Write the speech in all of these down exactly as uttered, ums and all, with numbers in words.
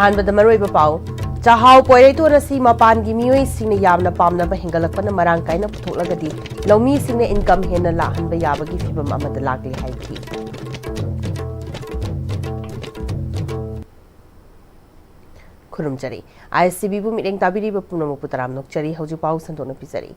ꯑꯍꯥꯟꯕꯗ ꯃꯔꯨꯑꯣꯏꯕ ꯄꯥꯎ꯫ ꯆꯥꯛꯍꯥꯎ ꯄꯣꯏꯔꯩꯇꯣꯟ ꯑꯁꯤ ꯃꯄꯥꯟꯒꯤ ꯃꯤꯑꯣꯏꯁꯤꯡꯅ ꯌꯥꯝꯅ ꯄꯥꯝꯅꯕ ꯍꯦꯟꯒꯠꯂꯛꯄꯅ ꯃꯔꯥꯡ ꯀꯥꯏꯅ ꯄꯨꯊꯣꯛꯂꯒꯗꯤ ꯂꯧꯃꯤꯁꯤꯡꯅ ꯏꯟꯀꯝ ꯍꯦꯟꯅ ꯂꯥꯛꯍꯟꯕ ꯌꯥꯕꯒꯤ ꯐꯤꯚꯝ ꯑꯃꯗ ꯂꯥꯛꯂꯦ ꯍꯥꯏꯈꯤ꯫ ꯈꯨꯔꯨꯝꯖꯔꯤ꯫ ꯑꯥꯏ ꯑꯦꯁ ꯇꯤ ꯚꯤꯕꯨ ꯃꯤꯠꯌꯦꯡ ꯇꯥꯕꯤꯔꯤꯕ ꯄꯨꯝꯅꯃꯛꯄꯨ ꯇꯔꯥꯝꯅ ꯑꯣꯛꯆꯔꯤ꯫ ꯍꯧꯖꯤꯛ ꯄꯥꯎ ꯁꯟꯗꯣꯛꯅ ꯄꯤꯖꯔꯤ꯫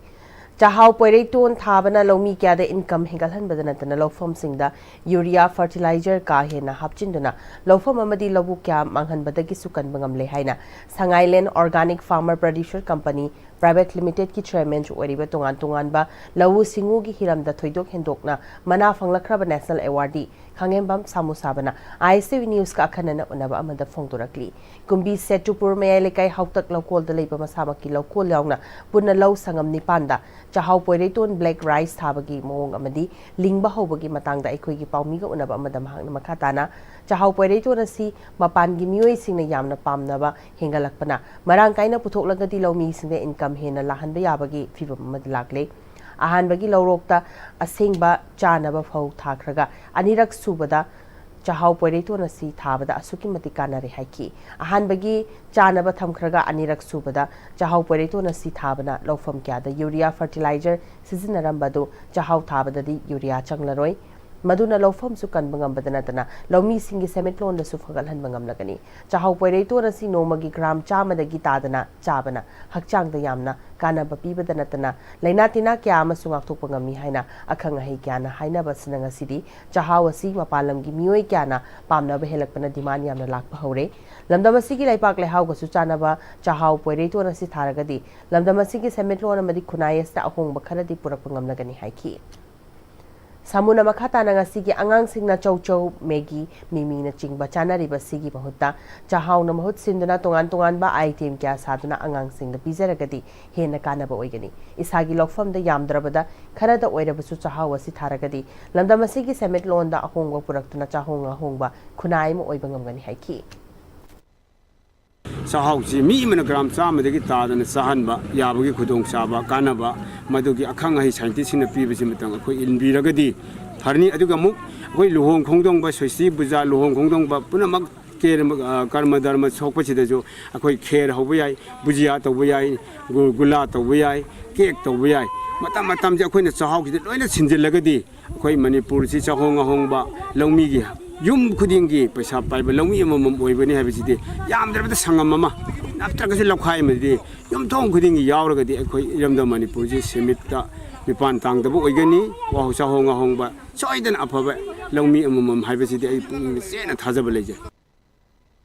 ꯆꯥꯛꯍꯥꯎ ꯄꯣꯏꯔꯩꯇꯣꯟ ꯊꯥꯕꯅ ꯂꯧꯃꯤ ꯀꯌꯥꯗ ꯏꯟꯀꯝ ꯍꯦꯟꯒꯠꯍꯟꯕꯗ ꯅꯠꯇꯅ ꯂꯧꯐꯝꯁꯤꯡꯗ ꯌꯨꯔꯤꯌꯥ ꯐꯔꯇꯤꯂꯥꯏꯖꯔ ꯀꯥ ꯍꯦꯟꯅ ꯍꯥꯞꯆꯤꯟꯗꯨꯅ ꯂꯧꯐꯝ ꯑꯃꯗꯤ ꯂꯧꯕꯨꯛ ꯀꯌꯥ ꯃꯥꯡꯍꯟꯕꯗꯒꯤꯁꯨ ꯀꯟꯕ ꯉꯝꯂꯦ ꯍꯥꯏꯅ ꯁꯉꯥꯏꯂꯦꯟ organic farmer producer company private ꯂꯤꯃꯤꯇꯦꯗꯀꯤ ꯆꯦꯌꯔꯃꯦꯟꯁꯨ ꯑꯣꯏꯔꯤꯕ ꯇꯣꯉꯥꯟ ꯇꯣꯉꯥꯟꯕ ꯂꯧꯎ ꯁꯤꯡꯎꯒꯤ ꯍꯤꯔꯝꯗ ꯊꯣꯏꯗꯣꯛ ꯍꯦꯟꯗꯣꯛꯅ ꯃꯅꯥ ꯐꯪꯂꯛꯈ꯭ꯔꯕ ꯅꯦꯁꯅꯦꯜ ꯑꯦꯋꯥꯔꯗꯤ ꯈꯥꯉꯦꯝꯕꯝ ꯁꯥꯃꯨ ꯁꯥꯕꯅ ꯑꯥꯏ ꯑꯦꯁ ꯇꯤ ꯚꯤ ꯅ꯭ꯌꯨꯁꯀ ꯑꯈꯟꯅꯅ ꯎꯅꯕ ꯑꯃꯗ ꯐꯣꯡꯗꯣꯔꯛꯂꯤ꯫ ꯀꯨꯝꯕꯤ ꯁꯦꯇꯨꯄꯨꯔ ꯃꯌꯥꯏ ꯂꯩꯀꯥꯏ ꯍꯥꯎꯇꯛ ꯂꯧꯀꯣꯜꯗ ꯂꯩꯕ ꯃꯁꯥꯃꯛꯀꯤ ꯂꯧꯀꯣꯜ ꯌꯥꯎꯅ ꯄꯨꯟꯅ ꯂꯧ ꯁꯪꯉꯝ ꯅꯤꯄꯥꯟꯗ ꯆꯥꯛꯍꯥꯎ ꯄꯣꯏꯔꯩꯇꯣꯟ ꯕ꯭ꯂꯦꯛ ꯔꯥꯏꯁ ꯊꯥꯕꯒꯤ ꯃꯑꯣꯡ ꯑꯃꯗꯤ ꯂꯤꯡꯕ ꯍꯧꯕꯒꯤ ꯃꯇꯥꯡꯗ ꯑꯩꯈꯣꯏꯒꯤ ꯄꯥꯎꯃꯤꯒ ꯎꯅꯕ ꯑꯃꯗ ꯃꯍꯥꯛꯅ ꯃꯈꯥ ꯇꯥꯅ ꯆꯥꯛꯍꯥꯎ ꯄꯣꯏꯔꯩꯇꯣꯟ ꯑꯁꯤ ꯃꯄꯥꯟꯒꯤ ꯃꯤꯑꯣꯏꯁꯤꯡꯅ ꯌꯥꯝꯅ ꯄꯥꯝꯅꯕ ꯍꯦꯟꯒꯠꯂꯛꯄꯅ ꯃꯔꯥꯡ ꯀꯥꯏꯅ ꯄꯨꯊꯣꯛꯂꯒꯗꯤ ꯂꯧꯃꯤꯁꯤꯡꯗ ꯏꯟꯀꯝ ꯍꯦꯟꯅ ꯂꯥꯛꯍꯟꯕ ꯌꯥꯕꯒꯤ ꯐꯤꯚꯝ ꯑꯃꯗ ꯂꯥꯛꯂꯦ꯫ ꯑꯍꯥꯟꯕꯒꯤ ꯂꯧꯔꯣꯛꯇ ꯑꯁꯦꯡꯕ ꯆꯥꯅꯕ ꯐꯧ ꯊꯥꯈ꯭ꯔꯒ ꯑꯅꯤꯔꯛ ꯁꯨꯕꯗ ꯆꯥꯛꯍꯥꯎ ꯄꯣꯏꯔꯩꯇꯣꯟ ꯑꯁꯤ ꯊꯥꯕꯗ ꯑꯁꯨꯛꯀꯤ ꯃꯇꯤꯛ ꯀꯥꯟꯅꯔꯦ ꯍꯥꯏꯈꯤ꯫ ꯑꯍꯥꯟꯕꯒꯤ ꯆꯥꯅꯕ ꯊꯝꯈ꯭ꯔꯒ ꯑꯅꯤꯔꯛ ꯁꯨꯕꯗ ꯆꯥꯛꯍꯥꯎ ꯄꯣꯏꯔꯩꯇꯣꯟ ꯑꯁꯤ ꯊꯥꯕꯅ ꯂꯧꯐꯝ ꯀꯌꯥꯗ ꯌꯨꯔꯤꯌꯥ ꯐꯔꯇꯤꯂꯥꯏꯖꯔ ꯁꯤꯖꯤꯟꯅꯔꯝꯕꯗꯨ ꯆꯥꯛꯍꯥꯎ ꯊꯥꯕꯗꯗꯤ ꯌꯨꯔꯤꯌꯥ ꯆꯪꯂꯔꯣꯏ꯫ ꯃꯗꯨꯅ ꯂꯧꯐꯝꯁꯨ ꯀꯟꯕ ꯉꯝꯕꯗ ꯅꯠꯇꯅ ꯂꯧꯃꯤꯁꯤꯡꯒꯤ ꯁꯦꯟꯃꯤꯠꯂꯣꯟꯗꯁꯨ ꯐꯒꯠꯍꯟꯕ ꯉꯝꯂꯒꯅꯤ꯫ ꯆꯥꯛꯍꯥꯎ ꯄꯣꯏꯔꯩꯇꯣꯟ ꯑꯁꯤ ꯅꯣꯡꯃꯒꯤ ꯒ꯭ꯔꯥꯝ ꯆꯥꯝꯃꯗꯒꯤ ꯇꯥꯗꯅ ꯆꯥꯕꯅ ꯍꯛꯆꯥꯡꯗ ꯌꯥꯝꯅ ꯀꯥꯟꯅꯕ ꯄꯤꯕꯗ ꯅꯠꯇꯅ ꯂꯥꯏꯅꯥ ꯇꯤꯟꯅꯥ ꯀꯌꯥ ꯑꯃꯁꯨ ꯉꯥꯛꯊꯣꯛꯄ ꯉꯝꯃꯤ ꯍꯥꯏꯅ ꯑꯈꯪ ꯑꯍꯩ ꯀꯌꯥꯅ ꯍꯥꯏꯅꯕ ꯑꯁꯤꯅ ꯉꯁꯤꯗꯤ ꯆꯥꯛꯍꯥꯎ ꯑꯁꯤ ꯃꯄꯥꯟ ꯂꯝꯒꯤ ꯃꯤꯑꯣꯏ ꯀꯌꯥꯅ ꯄꯥꯝꯅꯕ ꯍꯦꯜꯂꯛꯄꯅ ꯗꯤꯃꯥꯟ ꯌꯥꯝꯅ ꯂꯥꯛꯄ ꯍꯧꯔꯦ꯫ ꯂꯝꯗꯝ ꯑꯁꯤꯒꯤ ꯂꯩꯄꯥꯛ ꯂꯩꯍꯥꯎꯒꯁꯨ ꯆꯥꯟꯅꯕ ꯆꯥꯛꯍꯥꯎ ꯄꯣꯏꯔꯩꯇꯣꯟ ꯑꯁꯤ ꯊꯥꯔꯒꯗꯤ ꯂꯝꯗꯝ ꯑꯁꯤꯒꯤ ꯁꯦꯟꯃꯤꯠꯂꯣꯟ ꯑꯃꯗꯤ ꯈꯨꯟꯅꯥꯏ ꯑꯁꯤꯗ ꯑꯍꯣꯡꯕ ꯈꯔꯗꯤ ꯄꯨꯔꯛꯄ ꯉꯝꯂꯒꯅꯤ ꯍꯥꯏꯈꯤ꯫ ꯁꯥꯃꯨꯅ ꯃꯈꯥ ꯇꯥꯅ ꯉꯁꯤꯒꯤ ꯑꯉꯥꯡꯁꯤꯡꯅ ꯆꯧꯆꯧ, ꯃꯦꯒꯤ, ꯃꯤꯃꯤꯅꯆꯤꯡꯕ ꯆꯥꯅꯔꯤꯕ ꯑꯁꯤꯒꯤ ꯃꯍꯨꯠꯇ ꯆꯥꯛꯍꯥꯎꯅ ꯃꯍꯨꯠ ꯁꯤꯟꯗꯨꯅ ꯇꯣꯉꯥꯟ ꯇꯣꯉꯥꯟꯕ ꯑꯥꯏꯇꯦꯝ ꯀꯌꯥ ꯁꯥꯗꯨꯅ ꯑꯉꯥꯡꯁꯤꯡꯗ ꯄꯤꯖꯔꯒꯗꯤ ꯍꯦꯟꯅ ꯀꯥꯟꯅꯕ ꯑꯣꯏꯒꯅꯤ꯫ ꯏꯁꯥꯒꯤ ꯂꯧꯐꯝꯗ ꯌꯥꯝꯗ꯭ꯔꯕꯗ ꯈꯔꯗ ꯑꯣꯏꯔꯕꯁꯨ ꯆꯥꯛꯍꯥꯎ ꯑꯁꯤ ꯊꯥꯔꯒꯗꯤ ꯂꯝꯗꯝ ꯑꯁꯤꯒꯤ ꯁꯦꯟꯃꯤꯠꯂꯣꯟꯗ ꯑꯍꯣꯡꯕ ꯄꯨꯔꯛꯇꯨꯅ ꯆꯥꯍꯣꯡ ꯉꯥꯍꯣꯡꯕ ꯈꯨꯟꯅꯥꯏ ꯑꯃ ꯑꯣꯏꯕ ꯉꯝꯒꯅꯤ ꯍꯥꯏꯈꯤ꯫ ꯆꯥꯛꯍꯥꯎꯁꯤ ꯃꯤ ꯑꯃꯅ ꯒ꯭ꯔꯥꯝ ꯆꯥꯝꯃꯗꯒꯤ ꯇꯥꯗꯅ ꯆꯥꯍꯟꯕ ꯌꯥꯕꯒꯤ ꯈꯨꯗꯣꯡꯆꯥꯕ ꯀꯥꯟꯅꯕ ꯃꯗꯨꯒꯤ ꯑꯈꯪ ꯑꯍꯩ ꯁꯥꯏꯟꯇꯤꯁꯁꯤꯡꯅ ꯄꯤꯕꯁꯤ ꯃꯇꯝ ꯑꯩꯈꯣꯏ ꯏꯟꯕꯤꯔꯒꯗꯤ ꯐꯔꯅꯤ꯫ ꯑꯗꯨꯒ ꯑꯃꯨꯛ ꯑꯩꯈꯣꯏ ꯂꯨꯍꯣꯡ ꯈꯣꯡꯗꯣꯡꯕ, ꯁꯣꯏꯁꯤ ꯄꯨꯖꯥ, ꯂꯨꯍꯣꯡ ꯈꯣꯡꯗꯣꯡꯕ ꯄꯨꯝꯅꯃꯛ ꯀꯦꯔ-, ꯑ, ꯀꯔꯃ ꯙꯔꯃ ꯁꯣꯛꯄꯁꯤꯗꯁꯨ ꯑꯩꯈꯣꯏ ꯈꯦꯔ ꯍꯧꯕ ꯌꯥꯏ, ꯕꯨꯖꯤꯌꯥ ꯇꯧꯕ ꯌꯥꯏ, ꯒꯨ-, ꯒꯨꯂꯥ ꯇꯧꯕ ꯌꯥꯏ, ꯀꯦꯛ ꯇꯧꯕ ꯌꯥꯏ꯫ ꯃꯇꯝ ꯃꯇꯝꯁꯦ ꯑꯩꯈꯣꯏꯅ ꯆꯥꯛꯍꯥꯎꯁꯤꯗ ꯂꯣꯏꯅ ꯁꯤꯟꯖꯤꯜꯂꯒꯗꯤ ꯑꯩꯈꯣꯏ ꯃꯅꯤꯄꯨꯔꯁꯤ ꯆꯥꯛꯍꯣꯡ ꯉꯥꯍꯣꯡꯕ ꯂꯧꯃꯤꯒꯤ ꯌꯨꯝ ꯈꯨꯗꯤꯡꯒꯤ ꯄꯩꯁꯥ ꯄꯥꯏꯕ ꯂꯧꯃꯤ ꯑꯃꯃꯝ ꯑꯣꯏꯕꯅꯤ ꯍꯥꯏꯕꯁꯤꯗꯤ ꯌꯥꯝꯗ꯭ꯔꯕꯗ ꯁꯪꯉꯝ ꯑꯃ ꯅꯠꯇ꯭ꯔꯒꯁꯨ ꯂꯧꯈꯥꯏ ꯑꯃꯗꯤ ꯌꯨꯝꯊꯣꯡ ꯈꯨꯗꯤꯡꯒꯤ ꯌꯥꯎꯔꯒꯗꯤ ꯑꯩꯈꯣꯏ ꯏꯔꯝꯗꯝ ꯃꯅꯤꯄꯨꯔꯁꯤ ꯁꯦꯟꯃꯤꯠꯇ ꯃꯤꯄꯥꯟ ꯇꯥꯡꯗꯕ ꯑꯣꯏꯒꯅꯤ꯫ ꯋꯥꯍꯧ ꯆꯥꯍꯣꯡ ꯉꯥꯍꯣꯡꯕ ꯁꯣꯏꯗꯅ ꯑꯐꯕ ꯂꯧꯃꯤ ꯑꯃꯃꯝ ꯍꯥꯏꯕꯁꯤꯗꯤ ꯑꯩ ꯄꯨꯛꯅꯤꯡꯗ ꯆꯦꯠꯅ ꯊꯥꯖꯕ ꯂꯩꯖꯩ꯫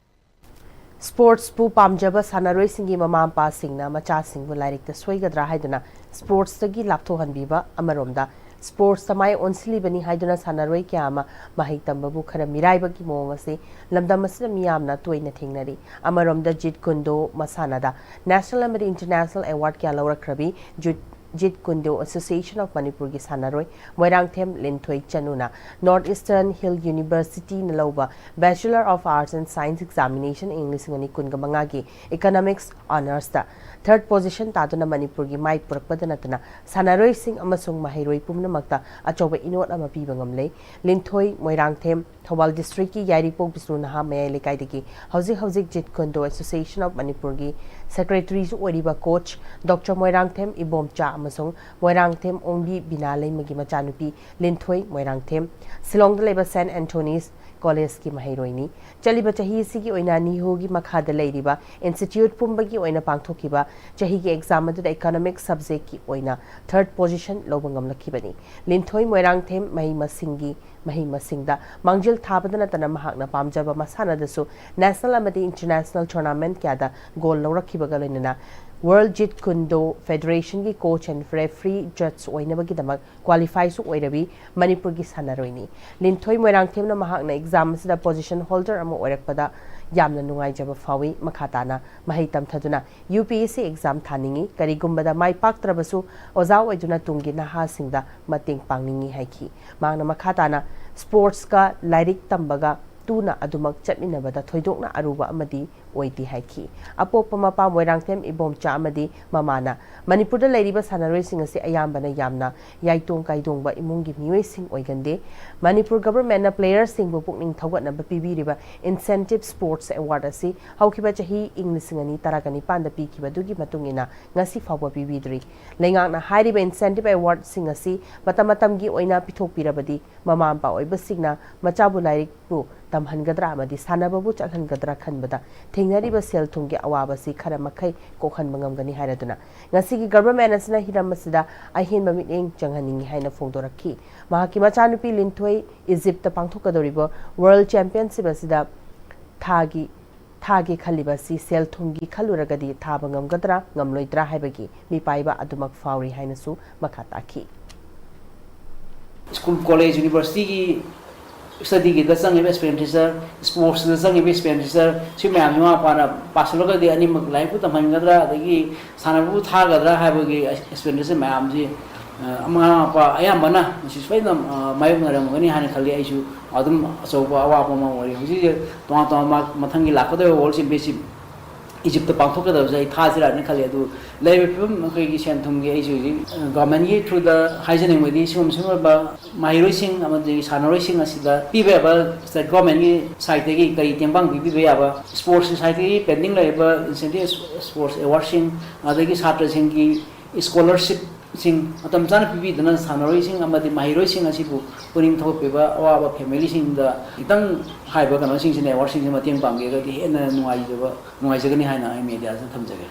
ꯁ꯭ꯄꯣꯔꯠꯁꯄꯨ ꯄꯥꯝꯖꯕ ꯁꯥꯟꯅꯔꯣꯏꯁꯤꯡꯒꯤ ꯃꯃꯥ ꯃꯄꯥꯁꯤꯡꯅ ꯃꯆꯥꯁꯤꯡꯕꯨ ꯂꯥꯏꯔꯤꯛꯇ ꯁꯣꯏꯒꯗ꯭ꯔꯥ ꯍꯥꯏꯗꯨꯅ ꯁ꯭ꯄꯣꯔꯠꯁꯇꯒꯤ ꯂꯥꯞꯊꯣꯛꯍꯟꯕꯤꯕ ꯑꯃꯔꯣꯝꯗ, ꯁ꯭ꯄꯣꯔꯠꯁꯇ ꯃꯥꯏ ꯑꯣꯟꯁꯤꯜꯂꯤꯕꯅꯤ ꯍꯥꯏꯗꯨꯅ ꯁꯥꯟꯅꯔꯣꯏ ꯀꯌꯥ ꯑꯃ ꯃꯍꯩ ꯇꯝꯕꯕꯨ ꯈꯔ ꯃꯤꯔꯥꯏꯕꯒꯤ ꯃꯑꯣꯡ ꯑꯁꯤ ꯂꯝꯗꯝ ꯑꯁꯤꯗ ꯃꯤꯌꯥꯝꯅ ꯇꯣꯏꯅ ꯊꯦꯡꯅꯔꯤ꯫ ꯑꯃꯔꯣꯝꯗ ꯖꯤꯠ ꯀꯨꯟꯗꯣ ꯃꯁꯥꯟꯅꯗ ꯅꯦꯁꯅꯦꯜ ꯑꯃꯗꯤ ꯏꯟꯇꯔꯅꯦꯁꯅꯦꯜ ꯑꯦꯋꯥꯔꯗ ꯀꯌꯥ ꯂꯧꯔꯛꯈ꯭ꯔꯕꯤ ꯖꯨꯠ-, ꯖꯤꯠ ꯀꯨꯟꯗꯣ ꯑꯦꯁꯣꯁꯤꯌꯦꯁꯟ ꯑꯣꯐ ꯃꯅꯤꯄꯨꯔꯒꯤ ꯁꯥꯟꯅꯔꯣꯏ ꯃꯣꯏꯔꯥꯡꯊꯦꯝ ꯂꯤꯟꯊꯣꯏ ꯆꯅꯨꯅ ꯅꯣꯔꯠ ꯏꯁꯇꯔꯟ ꯍꯤꯜ ꯌꯨꯅꯤꯚꯔꯁꯤꯇꯤꯅ ꯂꯧꯕ Bachelor of Arts and Science Examination ꯏꯪ ꯂꯤꯁꯤꯡ ꯑꯅꯤ ꯀꯨꯟꯒ ꯃꯉꯥꯒꯤ ꯏꯀꯅꯣꯃꯤꯛꯁ ꯑꯣꯅꯔꯁꯇ ꯊꯔꯗ ꯄꯣꯖꯤꯁꯟ ꯇꯥꯗꯨꯅ ꯃꯅꯤꯄꯨꯔꯒꯤ ꯃꯥꯏ ꯄꯨꯔꯛꯄꯗ ꯅꯠꯇꯅ ꯁꯥꯟꯅꯔꯣꯏꯁꯤꯡ ꯑꯃꯁꯨꯡ ꯃꯍꯩꯔꯣꯏ ꯄꯨꯝꯅꯃꯛꯇ ꯑꯆꯧꯕ ꯏꯅꯣꯠ ꯑꯃ ꯄꯤꯕ ꯉꯝꯂꯦ꯫ ꯂꯤꯟꯊꯣꯏ ꯃꯣꯏꯔꯥꯡꯊꯦꯝ ꯊꯧꯕꯥꯜ ꯗꯤꯁꯇ꯭ꯔꯤꯛꯀꯤ ꯌꯥꯏꯔꯤꯄꯣꯛ ꯕꯤꯁꯅꯨ ꯅꯍꯥ ꯃꯌꯥꯏ ꯂꯩꯀꯥꯏꯗꯒꯤ ꯍꯧꯖꯤꯛ ꯍꯧꯖꯤꯛ ꯖꯤꯠ ꯀꯨꯟꯗꯣ ꯑꯦꯁꯣꯁꯤꯌꯦꯁꯟ ꯑꯣꯐ ꯃꯅꯤꯄꯨꯔꯒꯤ ꯁꯦꯀ꯭ꯔꯦꯇꯔꯤꯁꯨ ꯑꯣꯏꯔꯤꯕ ꯀꯣꯆ ꯗꯣꯛꯇꯔ ꯃꯣꯏꯔꯥꯡꯊꯦꯝ ꯏꯕꯣꯝꯆꯥ ꯑꯃꯁꯨꯡ ꯃꯣꯏꯔꯥꯡꯊꯦꯝ ꯑꯣꯡꯕꯤ ꯕꯤꯅꯥ ꯂꯩꯃꯒꯤ ꯃꯆꯥꯅꯨꯄꯤ ꯂꯤꯟꯊꯣꯏ ꯃꯣꯏꯔꯥꯡꯊꯦꯝ ꯁꯤꯂꯣꯡꯗ ꯂꯩꯕ ꯁꯦꯟꯠ ꯑꯦꯟꯊꯣꯅꯤꯁ ꯀꯣꯂꯦꯖꯀꯤ ꯃꯍꯩꯔꯣꯏꯅꯤ꯫ ꯆꯠꯂꯤꯕ ꯆꯍꯤ ꯑꯁꯤꯒꯤ ꯑꯣꯏꯅ ꯅꯤꯍꯨꯒꯤ ꯃꯈꯥꯗ ꯂꯩꯔꯤꯕ ꯏꯟꯁꯇꯤꯇ꯭ꯌꯨꯠ ꯄꯨꯝꯕꯒꯤ ꯑꯣꯏꯅ ꯄꯥꯡꯊꯣꯛꯈꯤꯕ ꯆꯍꯤꯒꯤ ꯑꯦꯛꯖꯥꯝ ꯑꯗꯨꯗ ꯏꯀꯣꯅꯣꯃꯤꯛ ꯁꯕꯖꯦꯛꯀꯤ ꯑꯣꯏꯅ ꯊꯔꯗ ꯄꯣꯖꯤꯁꯟ ꯂꯧꯕ ꯉꯝꯂꯛꯈꯤꯕꯅꯤ꯫ ꯂꯤꯟꯊꯣꯏ ꯃꯣꯏꯔꯥꯡꯊꯦꯝ ꯃꯍꯩ ꯃꯁꯤꯡꯒꯤ ꯃꯍꯩ ꯃꯁꯤꯡꯗ ꯃꯥꯡꯖꯤꯜ ꯊꯥꯕꯗ ꯅꯠꯇꯅ ꯃꯍꯥꯛꯅ ꯄꯥꯝꯖꯕ ꯃꯁꯥꯟꯅꯗꯁꯨ ꯅꯦꯁꯅꯦꯜ ꯑꯃꯗꯤ ꯏꯟꯇꯔꯅꯦꯁꯅꯦꯜ ꯇꯣꯔꯅꯥꯃꯦꯟꯠ ꯀꯌꯥꯗ ꯒꯣꯜ ꯂꯧꯔꯛꯈꯤꯕꯒ ꯂꯣꯏꯅꯅ ꯋꯥꯔꯜꯗ ꯖꯤꯠ ꯀꯨꯟꯗꯣ ꯐꯦꯗꯔꯦꯁꯟꯒꯤ ꯀꯣꯆ ꯑꯦꯟ ꯔꯦꯐ꯭ꯔꯤ ꯖꯖ ꯑꯣꯏꯅꯕꯒꯤꯗꯃꯛ ꯀ꯭ꯋꯥꯂꯤꯐꯥꯏꯁꯨ ꯑꯣꯏꯔꯕꯤ ꯃꯅꯤꯄꯨꯔꯒꯤ ꯁꯥꯟꯅꯔꯣꯏꯅꯤ꯫ ꯂꯤꯟꯊꯣꯏ ꯃꯣꯏꯔꯥꯡꯊꯦꯝꯅ ꯃꯍꯥꯛꯅ ꯑꯦꯛꯖꯥꯝ ꯑꯁꯤꯗ ꯄꯣꯖꯤꯁꯟ ꯍꯣꯜꯗꯔ ꯑꯃ ꯑꯣꯏꯔꯛꯄꯗ ꯌꯥꯝꯅ ꯅꯨꯡꯉꯥꯏꯖꯕ ꯐꯥꯎꯏ꯫ ꯃꯈꯥ ꯇꯥꯅ ꯃꯍꯩ ꯇꯝꯊꯗꯨꯅ U P S C exam ꯊꯥꯅꯤꯡꯏ, ꯀꯔꯤꯒꯨꯝꯕꯗ ꯃꯥꯏ ꯄꯥꯛꯇ꯭ꯔꯕꯁꯨ ꯑꯣꯖꯥ ꯑꯣꯏꯗꯨꯅ ꯇꯨꯡꯒꯤ ꯅꯍꯥꯁꯤꯡꯗ ꯃꯇꯦꯡ ꯄꯥꯡꯅꯤꯡꯏ ꯍꯥꯏꯈꯤ꯫ ꯃꯍꯥꯛꯅ ꯃꯈꯥ ꯇꯥꯅ ꯁ꯭ꯄꯣꯔꯠꯁꯀ ꯂꯥꯏꯔꯤꯛ ꯇꯝꯕꯒ ꯇꯨꯅ ꯑꯗꯨꯃꯛ ꯆꯠꯃꯤꯟꯅꯕꯗ ꯊꯣꯏꯗꯣꯛꯅ ꯑꯔꯨꯕ ꯑꯃꯗꯤ ꯑꯣꯏꯗꯦ ꯍꯥꯏꯈꯤ꯫ ꯑꯄꯣꯛꯄ ꯃꯄꯥ ꯃꯣꯏꯔꯥꯡꯊꯦꯝ ꯏꯕꯣꯝꯆꯥ ꯑꯃꯗꯤ ꯃꯃꯥꯅ ꯃꯅꯤꯄꯨꯔꯗ ꯂꯩꯔꯤꯕ ꯁꯥꯟꯅꯔꯣꯏꯁꯤꯡ ꯑꯁꯤ ꯑꯌꯥꯝꯕꯅ ꯌꯥꯝꯅ ꯌꯥꯏꯇꯣꯡ ꯀꯥꯏꯗꯣꯡꯕ ꯏꯃꯨꯡꯒꯤ ꯃꯤꯑꯣꯏꯁꯤꯡ ꯑꯣꯏꯒꯟꯗꯦ꯫ ꯃꯅꯤꯄꯨꯔ ꯒꯚꯔꯟꯃꯦꯟꯠꯅ ꯄ꯭ꯂꯦꯌꯔꯁꯤꯡꯕꯨ ꯄꯨꯛꯅꯤꯡ ꯊꯧꯒꯠꯅꯕ ꯄꯤꯕꯤꯔꯤꯕ ꯏꯟꯁꯦꯟꯇꯤꯚ ꯁ꯭ꯄꯣꯔꯠꯁ ꯑꯦꯋꯥꯔꯗ ꯑꯁꯤ ꯍꯧꯈꯤꯕ ꯆꯍꯤ ꯏꯪ ꯂꯤꯁꯤꯡ ꯑꯅꯤ ꯇꯔꯥꯒ ꯅꯤꯄꯥꯟꯗ ꯄꯤꯈꯤꯕꯗꯨꯒꯤ ꯃꯇꯨꯡ ꯏꯟꯅ ꯉꯁꯤ ꯐꯥꯎꯕ ꯄꯤꯕꯤꯗ꯭ꯔꯤ꯫ ꯂꯩꯉꯥꯛꯅ ꯍꯥꯏꯔꯤꯕ ꯏꯟꯁꯦꯟꯇꯤꯚ ꯑꯦꯋꯥꯔꯗꯁꯤꯡ ꯑꯁꯤ ꯃꯇꯝ ꯃꯇꯝꯒꯤ ꯑꯣꯏꯅ ꯄꯤꯊꯣꯛꯄꯤꯔꯕꯗꯤ ꯃꯃꯥ ꯃꯄꯥ ꯑꯣꯏꯕꯁꯤꯡꯅ ꯃꯆꯥꯕꯨ ꯂꯥꯏꯔꯤꯛꯄꯨ ꯇꯝꯍꯟꯒꯗ꯭ꯔꯥ ꯑꯃꯗꯤ ꯁꯥꯟꯅꯕꯕꯨ ꯆꯠꯍꯟꯒꯗ꯭ꯔꯥ ꯈꯟꯕꯗ ꯊꯦꯡꯅꯔꯤꯕ ꯁꯦꯜ ꯊꯨꯝꯒꯤ ꯑꯋꯥꯕꯁꯤ ꯈꯔ ꯃꯈꯩ ꯀꯣꯛꯍꯟꯕ ꯉꯝꯒꯅꯤ ꯍꯥꯏꯔꯗꯨꯅ ꯉꯁꯤꯒꯤ ꯒꯚꯔꯟꯃꯦꯟꯠ ꯑꯁꯤꯅ ꯍꯤꯔꯝ ꯑꯁꯤꯗ ꯑꯍꯦꯟꯕ ꯃꯤꯠꯌꯦꯡ ꯆꯪꯍꯟꯅꯤꯡꯏ ꯍꯥꯏꯅ ꯐꯣꯡꯗꯣꯔꯛꯈꯤ꯫ ꯃꯍꯥꯛꯀꯤ ꯃꯆꯥꯅꯨꯄꯤ ꯂꯤꯟꯊꯣꯏ ꯏꯖꯤꯞꯇ ꯄꯥꯡꯊꯣꯛꯀꯗꯧꯔꯤꯕ ꯋꯥꯔꯜꯗ ꯆꯦꯝꯄꯤꯌꯟꯁꯤꯞ ꯑꯁꯤꯗ ꯊꯥꯒꯤ ꯊꯥꯒꯦ ꯈꯜꯂꯤꯕ ꯑꯁꯤ ꯁꯦꯜ ꯊꯨꯝꯒꯤ ꯈꯜꯂꯨꯔꯒꯗꯤ ꯊꯥꯕ ꯉꯝꯒꯗ꯭ꯔꯥ ꯉꯝꯂꯣꯏꯗ꯭ꯔꯥ ꯍꯥꯏꯕꯒꯤ ꯃꯤꯄꯥꯏꯕ ꯑꯗꯨꯃꯛ ꯐꯥꯎꯔꯤ ꯍꯥꯏꯅꯁꯨ ꯃꯈꯥ ꯇꯥꯈꯤ꯫ ꯁ꯭ꯀꯨꯜ, ꯀꯣꯂꯦꯖ, ꯌꯨꯅꯤꯚꯔꯁꯤꯇꯤꯒꯤ ꯁ꯭ꯇꯗꯤꯒꯤꯗ ꯆꯪꯉꯤꯕ ꯑꯦꯛꯁꯄꯦꯟꯗꯤꯆꯔ, ꯁ꯭ꯄꯣꯔꯠꯁꯇ ꯆꯪꯉꯤꯕ ꯑꯦꯛꯁꯄꯦꯟꯗꯤꯆꯔ, ꯁꯤ ꯃꯌꯥꯝꯁꯤ ꯃꯃꯥ ꯃꯄꯥꯅ ꯄꯥꯁꯤꯜꯂꯒꯗꯤ ꯑꯅꯤꯃꯛ ꯂꯥꯏꯔꯤꯛꯄꯨ ꯇꯝꯍꯟꯒꯗ꯭ꯔꯥ, ꯑꯗꯒꯤ ꯁꯥꯟꯅꯕꯕꯨ ꯊꯥꯒꯗ꯭ꯔꯥ ꯍꯥꯏꯕꯒꯤ ꯑꯦꯛꯁꯄꯦꯟꯗꯤꯆꯔ ꯃꯌꯥꯝꯁꯤ, ꯑ, ꯃꯃꯥ ꯃꯄꯥ ꯑꯌꯥꯝꯕꯅ ꯃꯁꯤ ꯁꯣꯏꯗꯅ, ꯑ, ꯃꯥꯌꯣꯛꯅꯔꯝꯒꯅꯤ ꯍꯥꯏꯅ ꯈꯜꯂꯤ꯫ ꯑꯩꯁꯨ ꯑꯗꯨꯝ ꯑꯆꯧꯕ ꯑꯋꯥꯕ ꯑꯃ ꯑꯣꯏꯔꯦ꯫ ꯍꯧꯖꯤꯛ ꯍꯧꯖꯤꯛ ꯇꯣꯉꯥꯟ ꯇꯣꯉꯥꯟꯕ ꯃꯊꯪꯒꯤ ꯂꯥꯛꯀꯗꯧꯔꯤꯕ ꯋꯥꯔꯜ ꯆꯦꯝꯄꯤꯌꯟꯁꯤꯞ ꯏꯖꯤꯞꯇ ꯄꯥꯡꯊꯣꯛꯀꯗꯕꯁꯦ ꯑꯩ ꯊꯥꯁꯤꯔꯥꯅ ꯈꯜꯂꯤ꯫ ꯑꯗꯨ ꯂꯩꯔꯤꯕ ꯐꯤꯕꯝ ꯑꯩꯈꯣꯏꯒꯤ ꯁꯦꯟ ꯊꯨꯝꯒꯤ ꯑꯩꯁꯨ ꯍꯧꯖꯤꯛ, ꯑ, ꯒꯚꯔꯟꯃꯦꯟꯠꯀꯤ ꯊ꯭ꯔꯨꯗ ꯍꯥꯏꯖꯅꯤꯡꯕꯗꯤ ꯁꯤꯒꯨꯝ ꯁꯤꯒꯨꯝꯂꯕ ꯃꯍꯩꯔꯣꯏꯁꯤꯡ ꯑꯃꯗꯤ ꯁꯥꯟꯅꯔꯣꯏꯁꯤꯡ ꯑꯁꯤꯗ ꯄꯤꯕ ꯌꯥꯕ ꯁ꯭ꯇꯦꯠ ꯒꯚꯔꯟꯃꯦꯟꯠꯀꯤ ꯁꯥꯏꯠꯇꯒꯤ ꯀꯔꯤ ꯇꯦꯡꯕꯥꯡ ꯄꯤꯕꯤꯕ ꯌꯥꯕ, ꯁ꯭ꯄꯣꯔꯠꯁꯀꯤ ꯁꯥꯏꯠꯇꯒꯤ ꯄꯦꯟꯗꯤꯡ ꯂꯩꯔꯤꯕ ꯏꯟꯁꯦꯟꯇꯤꯚ ꯁ꯭ꯄꯣꯔꯠꯁ ꯑꯦꯋꯥꯔꯗꯁꯤꯡ, ꯑꯗꯒꯤ ꯁꯥꯇ꯭ꯔꯁꯤꯡꯒꯤ ꯁ꯭ꯀꯣꯂꯔꯁꯤꯞꯁꯤꯡ ꯃꯇꯝ ꯆꯥꯅ ꯄꯤꯕꯤꯗꯨꯅ ꯁꯥꯟꯅꯔꯣꯏꯁꯤꯡ ꯑꯃꯗꯤ ꯃꯍꯩꯔꯣꯏꯁꯤꯡ ꯑꯁꯤꯕꯨ ꯄꯨꯛꯅꯤꯡ ꯊꯧꯒꯠꯄꯤꯕ ꯑꯋꯥꯕ ꯐꯦꯃꯤꯂꯤꯁꯤꯡꯗ ꯈꯤꯇꯪ ꯍꯥꯏꯔꯤꯕ ꯀꯩꯅꯣꯁꯤꯡꯁꯤꯅ ꯑꯦꯋꯥꯔꯗꯁꯤꯡꯁꯦ ꯃꯇꯦꯡ ꯄꯥꯡꯕꯤꯔꯒꯗꯤ ꯍꯦꯟꯅ ꯅꯨꯡꯉꯥꯏꯖꯕ, ꯅꯨꯡꯉꯥꯏꯖꯒꯅꯤ ꯍꯥꯏꯅ ꯑꯩ ꯃꯦꯗꯤꯌꯥꯁꯤꯗ ꯊꯝꯖꯒꯦ꯫